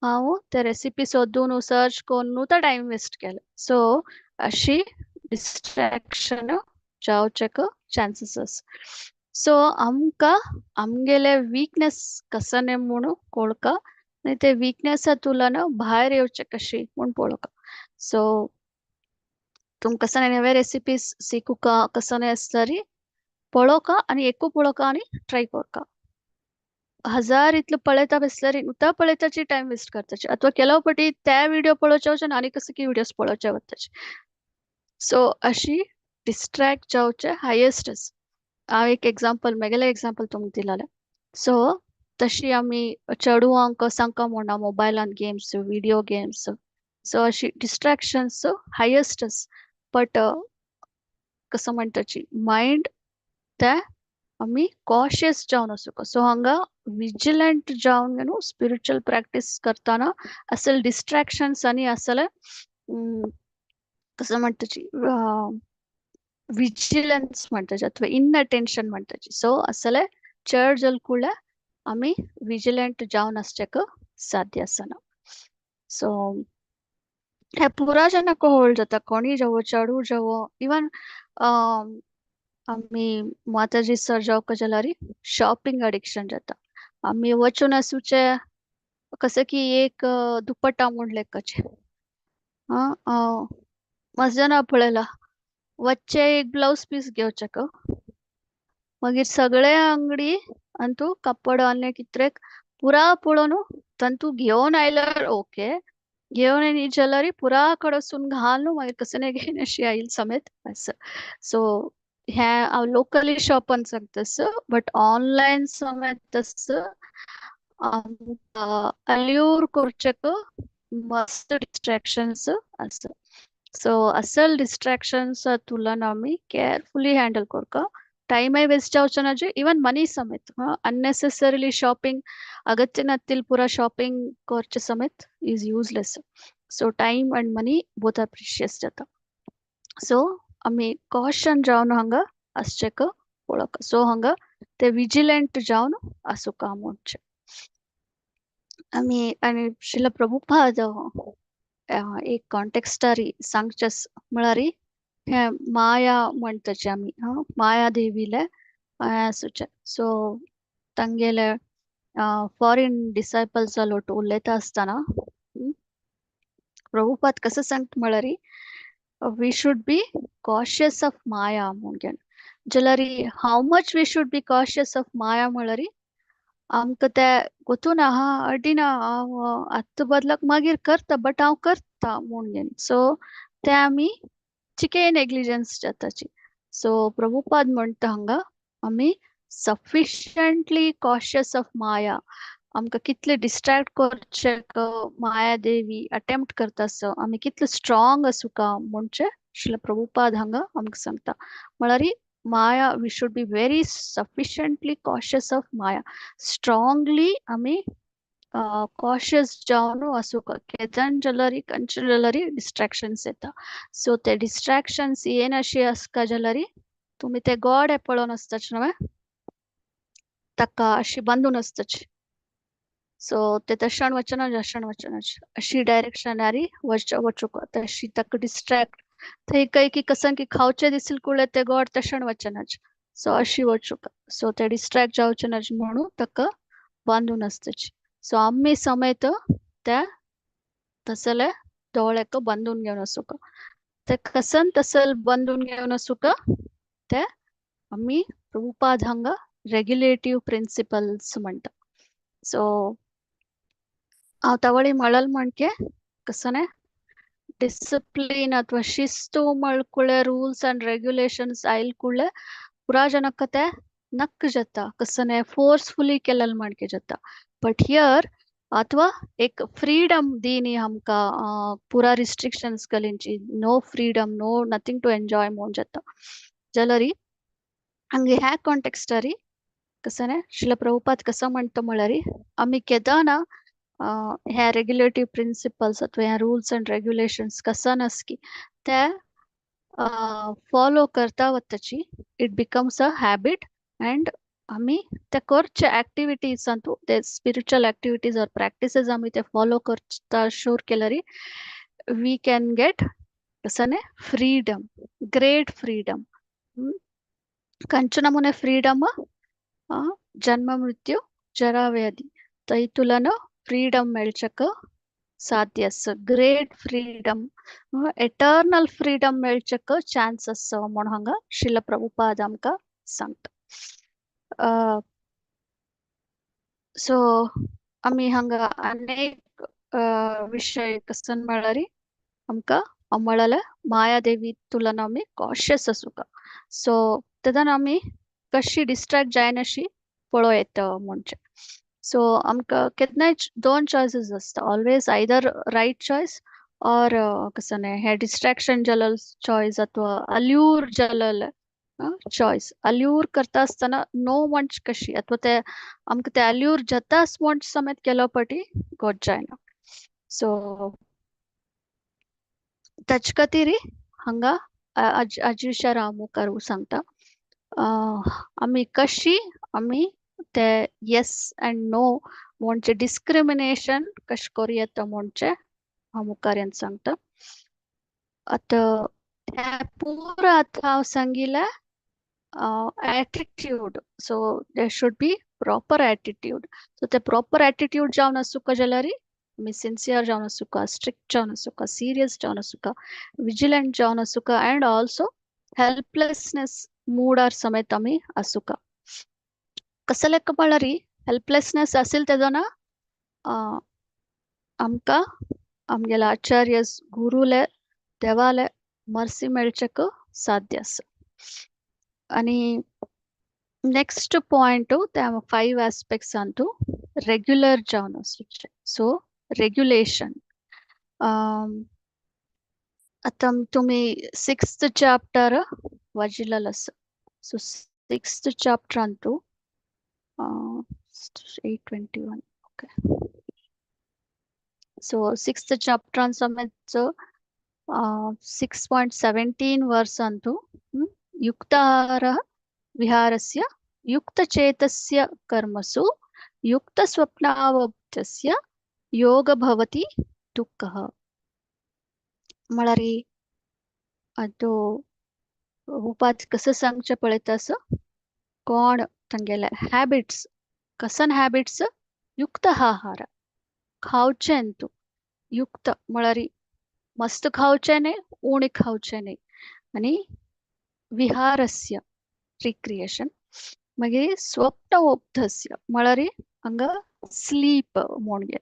हांव ते रेसिपी सोदून सर्च करून तो टायम वेस्ट केलो. सो अशी डिस्ट्रॅक्शन जावचेक चान्सीस आसा. सो आमकां आमगेले वीकनेस कसने म्हणून कळका आनी ते वीकनेसा तुलन भायर येवचें कशी म्हूण पळोवका. सो तुमकां कसने नवे रेसिपीज शिकुका कसने आसतरी पळोवका आनी एकू पळोवका आनी ट्राय करका. हजार इतलो पळयता बसल्यार नुता पळयताची टायम वेस्ट करताची, अथवा ಕೆಲವು पटी त्या व्हिडिओ पळोवचे वचून आनी कसं की व्हिडिओज पळोवचे वताचे. सो अशी डिस्ट्रॅक्ट जावचे हायेस्ट. हांव एक एग्जाम्पल मेगेलें एग्जाम्पल तुमकां दिलेलें. सो तशी आमी चेडवांक सांगका म्हणना मोबायलान गेम्स, व्हिडिओ गेम्स, सो अशी डिस्ट्रॅक्शन्स हायेस्ट. बट कसं म्हणटाची मायंड ते आमी कॉशियस जावन आसूंक. सो हांगा विजिलंट जावन न्हू स्पिरिच्युअल प्रॅक्टीस करतना असल डिस्ट्रॅक्शन्स आनी असले कसं म्हणटाची विजिलन्स म्हणटाची अथवा इनअटेन्शन म्हणटाची. सो असले चड जल कुळ्या आमी विजिलंट जावन आसचेक साध्य आसना. सो हे पुरा जनाक होल्ड जाता, कोणी जावो चेडूं जावो, इवन आमी माताजी सर जावका जाल्यार शॉपिंग अडिक्शन जाता. आमी वचून आसूचे कसं की एक दुपट्टा म्हूण लेकाचें मस्त जाणां पळयला वच्चे एक ब्लावज पीस घेवचें, मागीर सगळे अंगडी आनी तूं कापड आनी कित्रेक पुरा पळोवन तांतू घेवन आयल्यार ओके, घेवन येयली जाल्यार पुरा कडसून घालून मागीर कसं नाही घेवन अशी आयल समेत असं. सो हें हांव लोकली शॉपान सांगता तसं, बट ऑनलायन समेत तसं आमकां अल्यूर करचेक मस्त डिस्ट्रॅक्शन्स आसा. सो असल डिस्ट्रॅक्शन्स तुलन आमी केअरफुली हँडल करका, टाइमय वेस्ट जावचो ना, इवन मनी समेत. अननेसेसरीली शॉपिंग, अगत्य नत्तील पुरा शॉपिंग करचे समेत is useless. So time and money both are precious जाता. सो आमी कॉशन जावन हांगा आसचेक पळोवका. सो हांगा ते विजिलंट जावन आसूका म्हणचें आमी. आनी श्रील प्रभुपाद एक कॉन्टेक्स्टारी सांगचें म्हळ्यार हे माया म्हणटाचे आमी, माया देवीले आसूचे. सो तांगेले फॉरेन डिसायपल्स लोट उलयता आसतना प्रभुपाद कसं सांगता म्हळ्यार we should be cautious of Maya म्हणून. जाल्यार how much we should be cautious of Maya म्हळ्यार आमकां ते गोतून आहा अडिना हांव आतां बदलाक मागीर करता, बट हांव करता म्हणून. सो ते आमी चिके नेग्लिजन्स जाताची. सो प्रभुपाद म्हणटा हांगा आमी सफिशियंटली कॉशियस ऑफ माया, आमकां कितले डिस्ट्रॅक्ट करचे माया देवी अटेम्प्ट करता आसो, आमी कितले स्ट्रॉंग आसूका म्हणचे श्रील प्रभुपाद हांगा आमकां सांगता. म्हळ्यार माया we should be very sufficiently cautious of Maya, strongly आमी कॉशियस जावन आसूंक. केदन जाल्यार खंयचे जाल्यार डिस्ट्रॅक्शन्स येता. सो ते डिस्ट्रॅक्शन्स येनाशी आसका जाल्यार तुमी ते गोडे पळोवन आसताचे न्हय, ताका अशी बांदून आसताची. सो ते तशान वचना जशान वचना अशी डायरेक्शनारी वचूंक तशी ताका डिस्ट्रॅक्ट थंय काही की कसन की खावचे दिसल कुळे ते गोड तशें वचनाच. सो अशी वचूक सो ते डिस्ट्रॅक्ट जावचे नाच म्हणून ताका बांदून आसताची. सो आमी समेत त्या तसले दोळ्याक बांदून घेवन आसूका. ते कसन तसल बांदून घेवन आसूका ते आमी प्रभुपाद हांगा रेग्युलेटिव्ह प्रिन्सिपल्स म्हणटा. सो हांव तवळी म्हणल म्हणके कसने ಡಿಸಿಪ್ಲಿನ್ ಅಥವಾ ಶಿಸ್ತು ಮಳ್ಕುಳೆ ರೂಲ್ಸ್ ಅಂಡ್ ರೆಗ್ಯುಲೇಷನ್ಸ್ ಆಯ್ಲ್ ಕೂಡ್ಲೆ ಪುರಾ ಜನಕ್ಕತೆ ನಕ್ ಜತ್ತ ಕಸನೆ ಫೋರ್ಸ್ಫುಲಿ ಕೆಲ್ಲಲ್ ಮಾಡ್ಕೆ ಜತ್ತ. ಬಟ್ here ಅಥವಾ एक ಫ್ರೀಡಮ್ ದೀನಿ ಹಮ್ಕ ಪೂರಾ ರಿಸ್ಟ್ರಿಕ್ಷನ್ಸ್ ಗಲಿಂಚಿ no freedom no nothing to enjoy ಮೋನ್ ಜತ್ತ ಜಲರಿ ಹಂಗೆ ಹ್ಯಾ ಕಾಂಟೆಕ್ಸ್ಟ್ ಅರಿ कसने शिल प्रभुपाद कसं म्हणतो म्हळ्यार आमी केदाना ह्या रेग्युलेटिव्ह प्रिन्सिपल्स अथवा ह्या रूल्स अँड रेग्युलेशन्स कसन आसकी ते फॉलो करता वताची it becomes a habit and आमी ते करचे ऍक्टिव्हिटीजांतू ते स्पिरिच्युअल ऍक्टिव्हिटीज ऑर प्रॅक्टिसेस आमी ते फॉलो करता शूर केल्यारी we can get कसने फ्रीडम, ग्रेट फ्रीडम. कंचो नमुने फ्रीडम? ಜನ್ಮ ಮೃತ್ಯು ಜರಾವ್ಯಾಧಿ ತೈತುಲನ ಫ್ರೀಡಮ್ ಮೇಳ್ಚಕ ಸಾಧ್ಯ ಗ್ರೇಟ್ ಫ್ರೀಡಮ್, ಎಟರ್ನಲ್ ಫ್ರೀಡಮ್ ಮೇಳ್ಚಕ ಚಾನ್ಸಸ್ म्हण हांगा श्रील प्रभुपाद आमकां सांगता. सो आमी हांगा अनेक विशय कसन म्हळ्यार आमकां म्हळ्यार मायादेवी तुलना आमी कॉशियस आसूका. सो तेन्ना आमी कशी डिस्ट्रॅक्ट जायनाशी पळोवं येता म्हणजे. सो आमकां केन्नाय दोन चॉयसीस आसता, always either right choice or कसने हे डिस्ट्रॅक्शन जालेल चॉयस अथवा अल्यूर जालेले चॉयस. अल्यूर करता आसतना नो म्हणच कशी अथवा ते आमकां ते अल्यूर जाताच म्हण समेत केलो पटी गोड जायना. सो ताचे खातीर हांगा अजिशा राव सांगता आमी कशी आमी ते येस अँड नो म्हणजे डिस्क्रिमिनेशन कशें करूं येता म्हणचें हांव मुखार येवन सांगता. आतां हें पुरा आतां हांव सांगिल्लें attitude. So there should be proper attitude. So ते प्रॉपर एटिट्यूड जावन आसूका जाल्यार आमी सिन्सियर जावन आसूका, स्ट्रिक्ट जावन आसूका, सिरियस जावन आसूका, विजिलंट जावन आसूका अँड ऑल्सो हेल्पलेसनेस मूडार समेत आमी आसूका. कसं लेख म्हळ्यार हेल्पलेसनेस असेल तेदोना आमकां आमगेले आचार्य गुरुले देवाले मर्सी मेळचेक साध्य आसा. आणि नेक्स्ट पॉइंट त्या फाइव आस्पेक्ट्स अंतू रेग्युलर जावन आसूचें. सो रेग्युलेशन आतां तुमी सिक्स्थ चॅप्टर वाचिल्लें आसा. सो सिक्स्थ चॅप्टरांतू 8:21, okay. So sixth चॅप्टरान समेत 6.17 वर्स अंतू युक्ताहार विहारस्य युक्तचेतस्य कर्मसु युक्तस्वप्नावबुद्धस्य योग भवति दुःखः. म्हळ्यार तो उपाद कसं सांगचें पळयता असं कोण तांगेले हॅबिट्स कसन हॅबिट्स युक्त आहार खावचें तूं युक्त म्हळ्यार मस्त खावचें न्ही उणें खावचें न्ही आनी विहारस्य रिक्रिएशन मागीर स्वप्नवोब्धस्य म्हळ्यार हांगा स्लीप म्हणगे.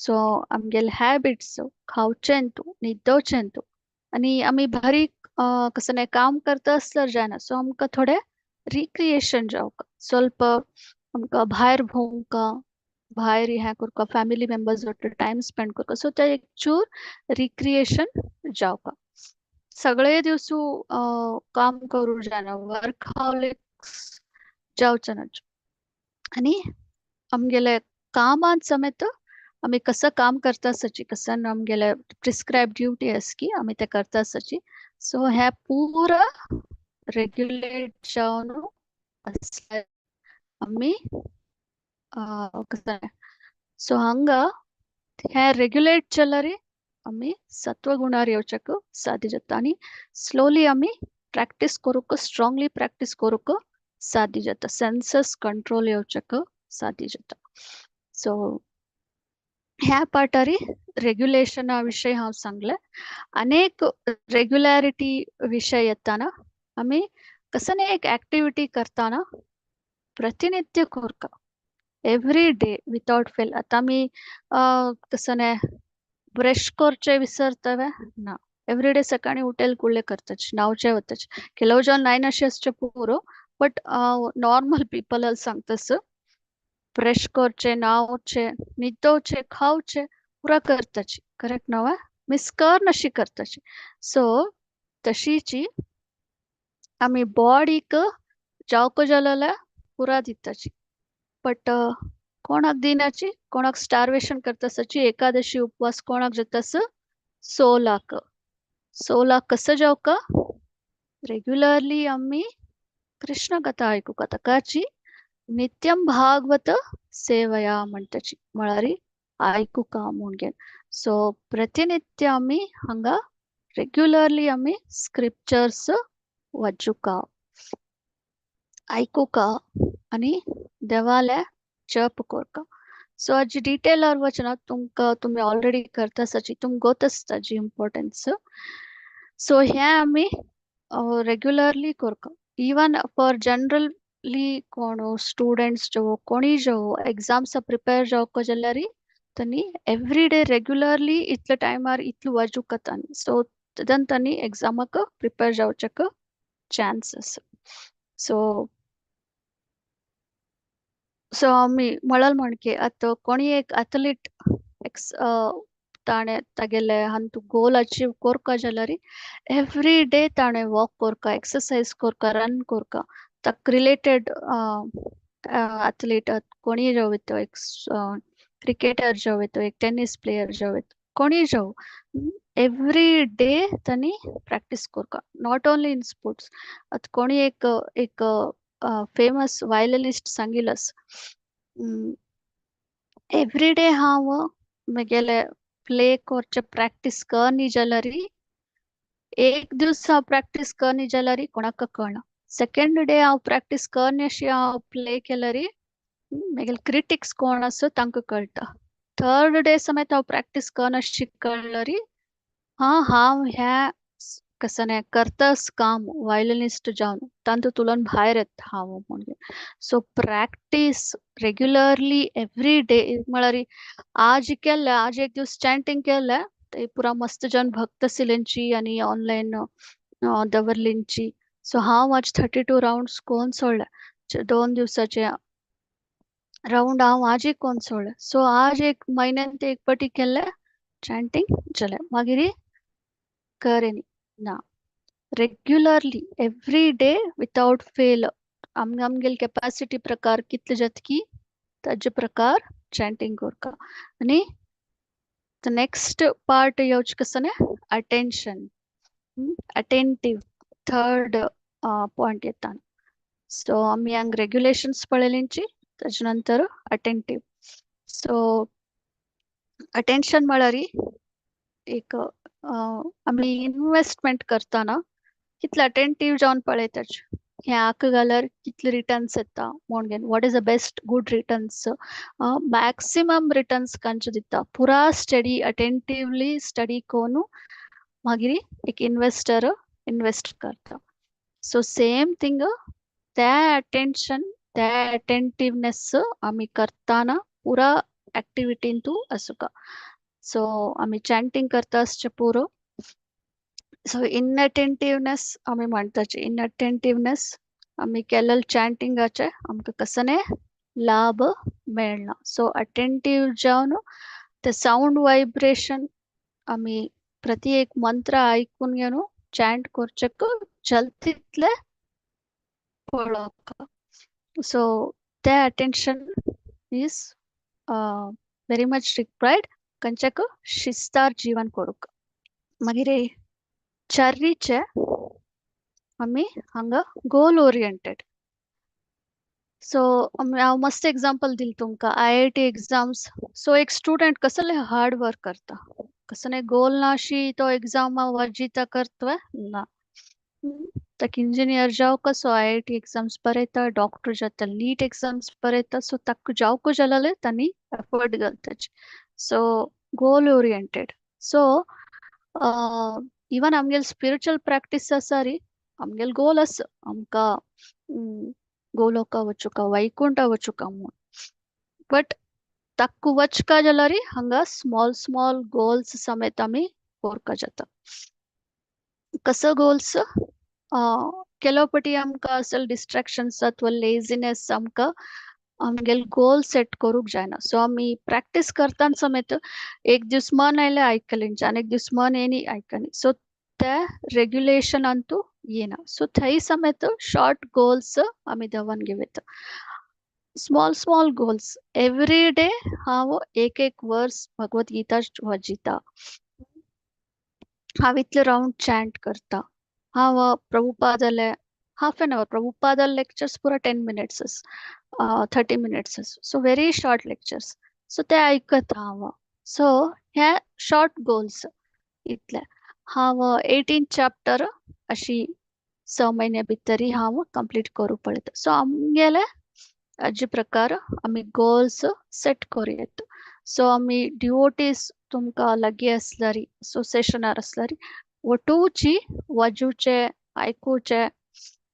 सो आमगेले हॅबिट्स खावचें तूं न्हिदोवचें तूं आनी आमी बारीक कसलें काम करता आसल्यार जायना. सो आमकां थोडें रिक्रिएशन जावंक स्वल्प आमकां भायर भोंवंक भायर हें करपाक फॅमिली मेंबर्स वांगडा टायम स्पेंड करपाक. सो ते एक चूर रिक्रिएशन जावंक. सगळे दिवसू काम करूं जायना, वर्कहोलिक्स जावचें ना. आनी आमगेले कामांत समेत आमी कसं काम करता आसची कसं आमगेले प्रिस्क्रायब ड्युटी आसकी आमी ते करता आसची. सो हें पुरा रेग्युलेट जावन आसल्यार आमी कसं सो हांगा हें रेग्युलेट जाल्यार आमी सत्वगुणार येवच्याक साध्य जाता आनी स्लोली आमी प्रॅक्टीस करूंक, स्ट्रांगली प्रॅक्टीस करूंक साध्य जाता, सेन्सस कंट्रोल येवच्याक साध्य जाता. सो ह्या पाठारी रेग्युलेशना विशय हांव सांगलें. अनेक रेग्युलॅरिटी विशय येताना आमी कसने एक ऍक्टिव्हिटी करताना प्रतिनित्य करका, एवरी डे विताउट फेल. आतां आमी कसने ब्रश करचे विसरतवे ना, एवरी डे सकाळी उठेल कुडले करताच, न्हावचे वताच. ಕೆಲವು ಜನ ನೈನ್ ಅಷ್ಟೇ पुरो, बट नॉर्मल पीपल सांगतस ब्रश करचे, न्हावचे, न्हिदोवचे, खावचे, पुरा करताची, करेक्ट नव्हे? मिस कर नशी करताची. सो तशीची आमी बॉडीक जावको जाल्यार पुरा दिताची, बट कोणाक दिनाची, कोणाक स्टार्वेशन करतासाची. एकादशी उपवास कोणाक जातास? सोलाक. सोलाक कसं जावका? रेग्युलरली आमी कृष्ण कथा आयकुका, ताकाची नित्यं भागवत सेवया म्हणटाची, म्हळ्यार आयकुका म्हूण घेवन. सो प्रतिनित्य आमी हांगा रेग्युलरली आमी स्क्रिप्चर्स वाचुका, आयकुका आनी देवाले जप करका. सो आज डिटेलार वचना, तुमकां तुमी ऑलरेडी करता आसाची, तुमकां गोत आसता जी इम्पॉर्टन्स. सो हें आमी रेग्युलरली करका. इवन फॉर जनरली कोण स्टुडंट्स जावं कोणीय जावं एग्जाम्स प्रिपेर जावंक जाल्यार तांणी एवरी डे रेग्युलरली इतले टायमार इतलो वाजूंक तांणी, सो तेदन तांणी एग्जामाक प्रिपेर जावच्याक चान्स आसा. सो सो आमी म्हणल म्हणके आतां कोणी एक एथलीट एक्स ताणें तागेले हांतू गोल अचीव करपा जाल्यार एवरी डे ताणें वॉक करपा, एक्सरसाइज करपा, रन करपा. ताका रिलेटेड एथलीट कोणीय जावं येता, एक क्रिकेटर जावं येता, एक टेनिस प्लेयर जावं येता, कोणीय जावं, एवरी डे तांणी प्रॅक्टीस करपा. Not only in sports, आतां कोणी एक एक फेमस वायलनिस्ट सांगिल्लो, एवरी डे हांव म्हगेले प्ले करचे प्रॅक्टीस करनी जाल्यार, एक दीस हांव प्रॅक्टीस करनी जाल्यार कोणाक कळना, सेकेंड डे हांव प्रॅक्टीस करनी अशी हांव प्ले केल्यार म्हगेले क्रिटिक्स कोण आसा तांकां कळटा, थर्ड डे समेत हांव प्रॅक्टीस करना अशी कळ्ळरी हा हांव ह्या कसने करतास काम वायलनिस्ट जावन तांतू तुलन भायर येता हांव म्हणून. So practice regularly every day म्हळ्यार आज केल्लें, आज एक दीस चॅन्टिंग केलें ते पुरा मस्त जन भक्त आशिल्ल्यांची आनी ऑनलायन दवरलींची. सो हांव आज 32 राउंड्स कोन सोडले, 2 दिवसाचे राउंड हांव आज एक कोन सोडले. सो आज एक म्हयन्यान ते एक पाटी केल्लें चॅन्टिंग जालें, मागीर करेनी ना. Regularly every day without fail आमगेली कॅपॅसिटी प्रकार कितले जातकी ताजे प्रकार चॅन्टिंग करका. आनी नेक्स्ट पार्ट येवचें कसो अटेन्शन, अटेंटीव थर्ड पॉयंट येता. सो आमी हांगा रेग्युलेशन्स पळयलींची, ताजे नंतर अटेंटीव. सो अटेन्शन म्हळ्यार एक आमी इन्वेस्टमेंट करतना कितले अटेंटीव जावन पळयताच, हें आक घाल्यार कितले रिटर्न्स येता म्हणून घेवन, what is the best good returns, maximum returns खंयचे दिता, पुरा स्टडी अटेंटिवली स्टडी करून मागीर एक इन्वेस्टर इन्वेस्ट करता. सो सेम थिंग त्या अटेन्शन, त्या अटेंटिवनेस आमी करतना पुरा ऍक्टिव्हिटीन तूं आसूका. सो आमी चॅन्टिंग करता आसचें पुरो. सो इनअटेंटिवनेस आमी म्हणटाचे, इनअटेंटिवनेस आमी केल्ले चॅन्टिंगाचे आमकां कसने लाभ मेळना. सो अटेंटीव जावन ते सावंड वायब्रेशन आमी प्रति एक मंत्र आयकून घेवन चॅन्ट करचेक जाता तितले पळोवप. सो ते attention is very much required खंयच्याक शिस्तार जीवन करूंक. मागीर चारीचे आमी हांगा गोल ओरिएंटेड. सो हांव मस्त एग्जाम्पल दिलें तुमकां IIT exams. सो एक स्टुडंट कसले हार्ड वर्क करता, कसने गोल नाशी तो एग्जाम वाजिता करतोय ना. ताका इंजिनियर जावं कसो आयआयटी एग्जाम्स बरयता, डॉक्टर जाता नीट एग्जाम्स बरयता. सो ताका जावको जाल्यार तांणी एफर्ट घालताचे. So goal oriented. So even आमगेले स्पिरिच्युअल प्रॅक्टीस आसा री, आमगेले गोल आसा आमकां गोलोका वचुका, वैकुंठा वचुका म्हूण. बट ताका वचका जाल्यार हांगा स्मॉल स्मॉल गोल्स समेत आमी कोरका जाता. कसो गोल्स? ಕೆಲವು ಪटी आमकां असल डिस्ट्रॅक्शन्स अथवा लेझिनेस आमकां आमगेले गोल सेट करूंक जायना. सो आमी प्रॅक्टीस करतना समेत एक दीस मन आयलें आयकलें आनी एक दीस मन येनी आयकनी. सो ते रेग्युलेशन अंतू येना. सो थंय समेत शॉर्ट गोल्स आमी दवरून घेवता. Small small goals every day. हांव एक एक वर्स भगवत गीता वाचिता, हांव इतले रावंड चॅन्ट करता, हांव प्रभुपादाले हाफ एन our, प्रभुपादाले lectures पुरा 10 minutes, 30 minutes, so very short lectures. So ते आयकता हांव. सो हे शॉर्ट गोल्स इतले. हांव 18 चॅप्टर अशी 6 म्हयन्या भितरी हांव कंप्लीट करूंक पळयता. सो आमगेले हाजे प्रकार आमी गोल्स सेट करूं येता. सो आमी डिवोटीज तुमकां लागीं आसल्यार, असोसिएशनार आसल्यार, वटूची वाजूचे, आयकुचे,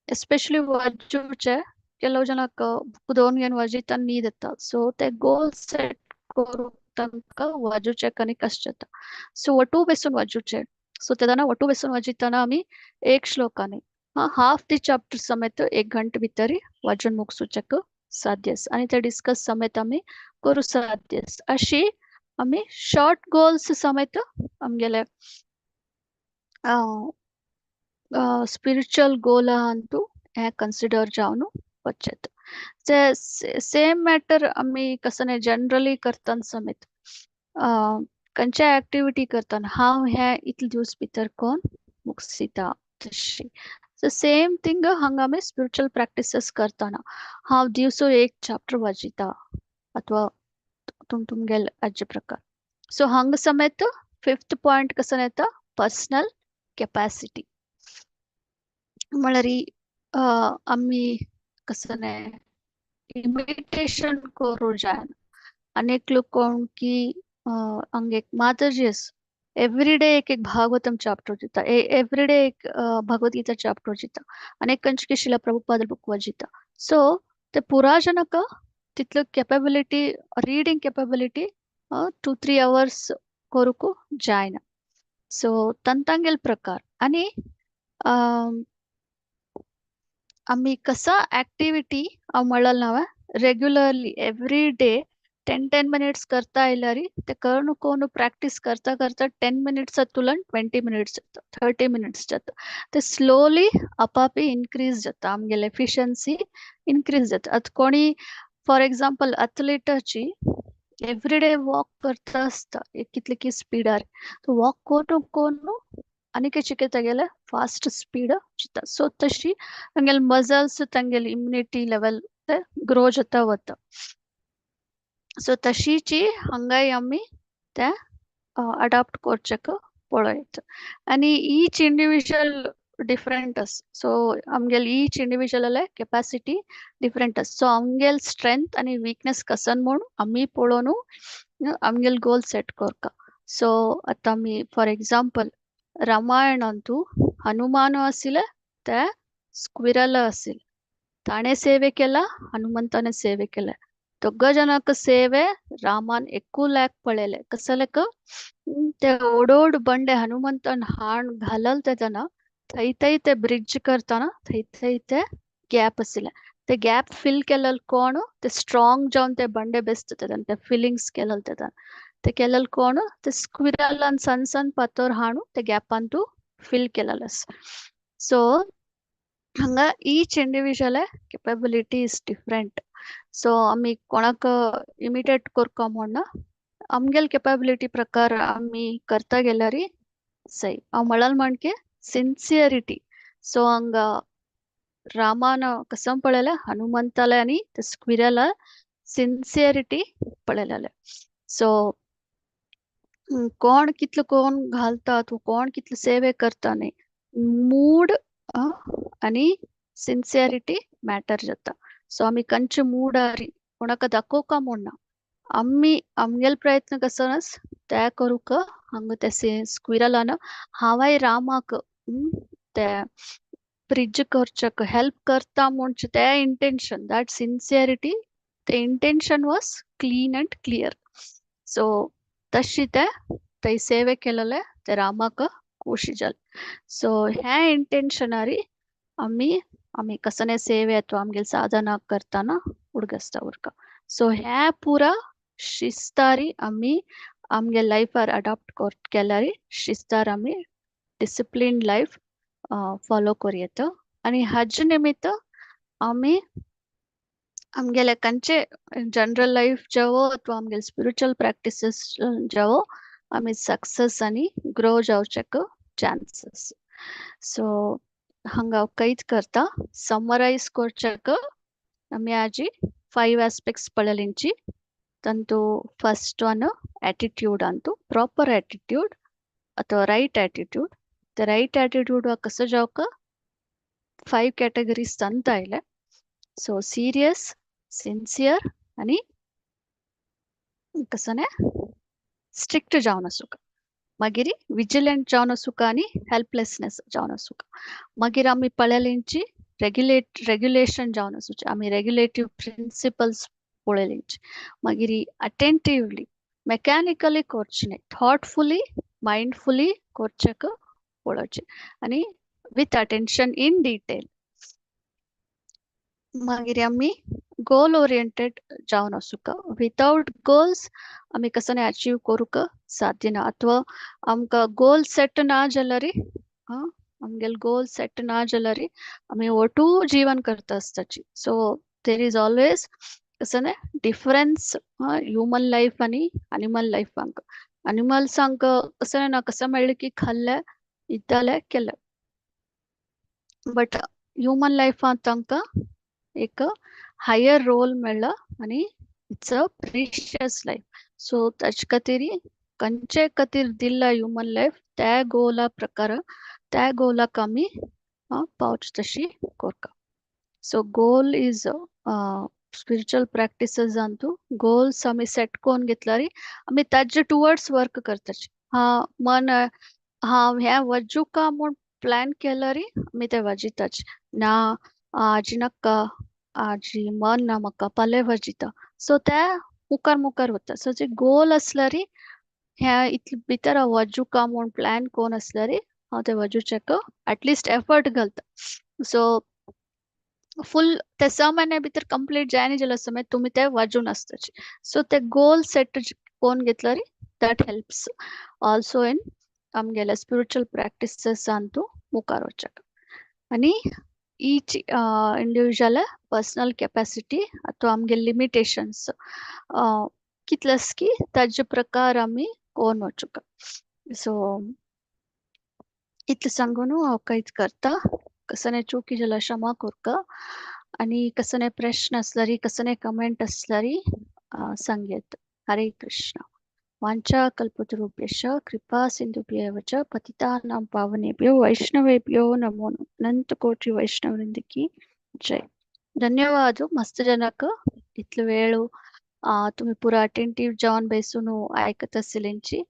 एस्पेशली वाजूचे. ಕೆಲವು ಜನಕ್ಕೆ ಬುಕ್ दवरून घेवन वाजयता, न्हीद येता. सो ते गोल सेट करूंक तांकां वाजूचे आनी कश्ट जाता. सो वटू बेसून वाजूचे. सो तेन्ना वटू बेसून वाजयतना आमी एक श्लोकानी हाफ दी चॅप्टर समेत एक घंटे भितर वाजून मुगसूचेक साध्य आसा आनी ते डिस्कस समेत आमी करूं साध्य आसा. अशी आमी शॉर्ट गोल्स समेत आमगेले स्पिरिच्युअल गोल अंतू हें कन्सिडर जावन वचत. सेम मॅटर आमी कसने जनरली करतना समेत, खंयच्याय एक्टिविटी करतना हांव हें इतले दिवस भितर कोन मुगसिता तशी. सो सेम थिंग हांगा आमी स्पिरिच्युअल प्रॅक्टिसेस करतना हांव दिवसो एक चॅप्टर वाजयता अथवा तुमगेले हाजे प्रकार. सो हांगा समेत फिफ्थ पॉयंट कसो येता? पर्सनल केपॅसिटी. म्हळ्यार आमी कसने इमिटेशन करूं जायना. आनी एकलो कोण की हांगा एक माताजी आसा, एवरी डे एक एक भागवतम चॅप्टर दिता, एवरी डे एक भगवत गीता चॅप्टर दिता आनी एक कंचकी श्रील प्रभुपाद बुक वाचिता. सो ते पुरा जनक तितलो capability, reading capability 2-3 hours करूंक जायना. सो तांगेले प्रकार. आनी आमी कसा एक्टिविटी हांव म्हणलें हांवें regularly every day 10-10 minutes करता आयल्यार ते करून कोन प्रॅक्टीस करता करता 10 मिनिट्स तुलन 20 मिनिट्स जाता, 30 मिनिट्स जाता. ते स्लोली आपापी इनक्रीज जाता, आमगेले एफिशियन्सी इनक्रीज जाता. आतां कोणी फॉर एग्जाम्पल अथलीटाची एवरी डे वॉक करता आसता एक कितले की स्पिडार, वॉक करून करून आनी चिके तागेले फास्ट स्पीड जाता. सो तशी तांगेले मजल्स, तांगेली इम्युनिटी लेवल ते ग्रो जाता वता. सो तशीची हांगाय आमी ते अडॉप्ट करचेक पळयता. आनी ईच इंडिविज्युअल डिफरंट आसा. सो आमगेले ईच इंडिविज्युअलाले केपॅसिटी डिफरंट आसा. सो आमगेले स्ट्रेंथ आनी विकनेस कसन म्हूण आमी पळोवन आमगेले गोल सेट करता. सो आतां आमी फॉर एग्जाम्पल रामायणांतु हनुमान आशिल्ले ते स्क्विरल आशिल्ले. ताणें सेवे केला, हनुमंताने सेवे केले. दोग ಜನಕ್ಕೆ ಸೇವೆ ರಾಮನ್ एक्कू ಲ್ಯಾಕ್ पळयले. कसलेक ते ओडोड ಬಂಡೆ हनुमंतान हाण घालल तेन्ना थंय थंय ते ब्रिज करतना थंय थंय ते गॅप आशिल्ले. ते गॅप फिल केलेल कोण? ते स्ट्रॉंग जावन ते ಬಂಡೆ बेसता तेन्ना ते फिलिंग्स केलेल तेन्ना ते केलेल कोण? ते स्क्विरलान सಣ್ಣ सಣ್ಣ पातोर हाणू ते गॅपांतू फिल केलेल आसा. सो हांगा each individual capability is different. So आमी कोणाक इमिटेट करका म्हूण ना, आमगेले केपेबिलिटी प्रकार आमी करता गेल्यार सही. हांव म्हणल म्हणके सिन्सियरिटी. सो हांगा रामान कसम पळयलें, हनुमंताले आनी ते स्क्विरला सिन्सियरिटी पळयलेले. सो कोण कितलो कोण घालता तूं कोण कितले सेवे करता न्ही, मूड आनी सिन्सियरिटी मॅटर जाता. सो आमी खंयचे मुडारी कोणाक दाखोवका म्हूण ना, आमी आमगेले प्रयत्न कसोनच ते करूंक हांगा ते स्क्विरलान हांवय रामाक ते ब्रिज करचेक हेल्प करता म्हणचे ते इंटेन्शन, that sincerity, ते intention was clean and clear. So तशी ते थंय सेवे केलेले ते रामाक खोशी जाले. सो ह्या इंटेन्शनारी आमी आमी कसने सेवे अथवा आमगेले साधना करतना उडगस्ता उरका. सो ह्या पुरा शिस्तारी आमी आमगे लायफार अडॉप्ट केल्यार शिस्तार आमी डिसिप्लीन लायफ फॉलो करूं येता. आनी हाजे निमित्त आमी आमगेले खंयचे जनरल लायफ जावो अथवा आमगेले स्पिरिच्युअल प्रॅक्टिसीस जावो, आमी सक्सेस आनी ग्रो जावचेक चान्सीस. सो हांगा हांव कैद करता, समरायज करच्याक आमी आजी 5 aspects पळयलेंची. तांतू first one attitude Antu proper attitude अथवा रायट एटिट्यूड. ते रायट एटिट्यूड कसो जावक 5 कॅटेगरीज ತಂತ आयले. सो सिरियस, सिन्सियर आनी कसने स्ट्रिक्ट जावन आसूंक, मागीर विजिलंट जावन आसूंक आनी हेल्पलेसनेस जावन आसूंक. मागीर आमी पळयलेंची रेग्युलेशन जावन आसूचे, आमी रेग्युलेटीव प्रिंसिपल्स पळयलेंची. मागीर अटेंटिवली, मेकॅनिकली करचें न्हय, थॉटफुली मायंडफुली करचेक पळोवचें आनी विथ अटेन्शन इन डिटेल. मागीर आमी गोल ओरिएंटेड जावन आसूंक. वितावट गोल्स आमी कसने अचीव करूंक साध्य ना, अथवा आमकां गोल सेट ना जाल्यार, आमगेले गोल सेट ना जाल्यार आमी ಒಟ್ಟು जीवन करता आसताची. सो there is always कसने डिफरन्स ह्युमन लायफ आनी अनिमल लायफांक. अनिमल्सांक कसं ना कसं मेळ्ळें की खाल्लें, न्हिदलें, केलें. बट ह्युमन लायफांत तांकां एक हायर रोल मेळ्ळा आनी it's a precious life. So ताचे खातीर खंयचे खातीर दिल्ला ह्युमन लायफ त्या गोला प्रकार त्या गोलाक आमी पावचे तशी करता. So goal is spiritual practices Antu goals आमी सेट करून घेतल्यार आमी ताजे टुवर्ड्स वर्क करताची. हा मन हांव हें वजुका म्हूण प्लॅन केल्यार आमी तें वाजिताच ना, आजी नाका, आजी मन ना म्हाका, फाल्यां वाजिता. सो ते मुखार मुखार वता. सो जे गोल आसल्यार ह्या इतले भितर हांव वाजुका म्हूण प्लॅन कोन आसल्यार हांव ते वाजुचेक एटलिस्ट एफर्ट घालता. सो फूल ते 6 म्हयन्या भितर कंप्लीट जायना जाल्यार समय तुमी ते वाजून आसताचे. सो ते गोल सेट कोन घेतल्यार that helps also in आमगेले स्पिरिच्युअल प्रॅक्टिसेस अंतू मुखार वचक. आनी ಈಚ್ इंडिविज्युअल पर्सनल कॅपॅसिटी अथवा आमगे लिमिटेशन्स कितलेस की ताजे प्रकार आमी कोन वचूंक. सो इतलें सांगून हांव कैद करता. कसने चुकी जाल्यार क्षमा करका आनी कसने प्रश्न आसल्यार, कसने कमेंट आसल्यार सांगयत. हरे कृष्ण. वाञ्छा कल्पतरुभ्यश्च कृपा सिन्धुभ्य एव च पतितानां पावनेभ्यो वैष्णवेभ्यो नमो नमः. अनंत कोटि वैष्णव वृंद की जय. धन्यवाद मस्त जनक इतलो वेळ तुमी पुरा अटेंटीव जावन बेसून आयकत आसलेंची.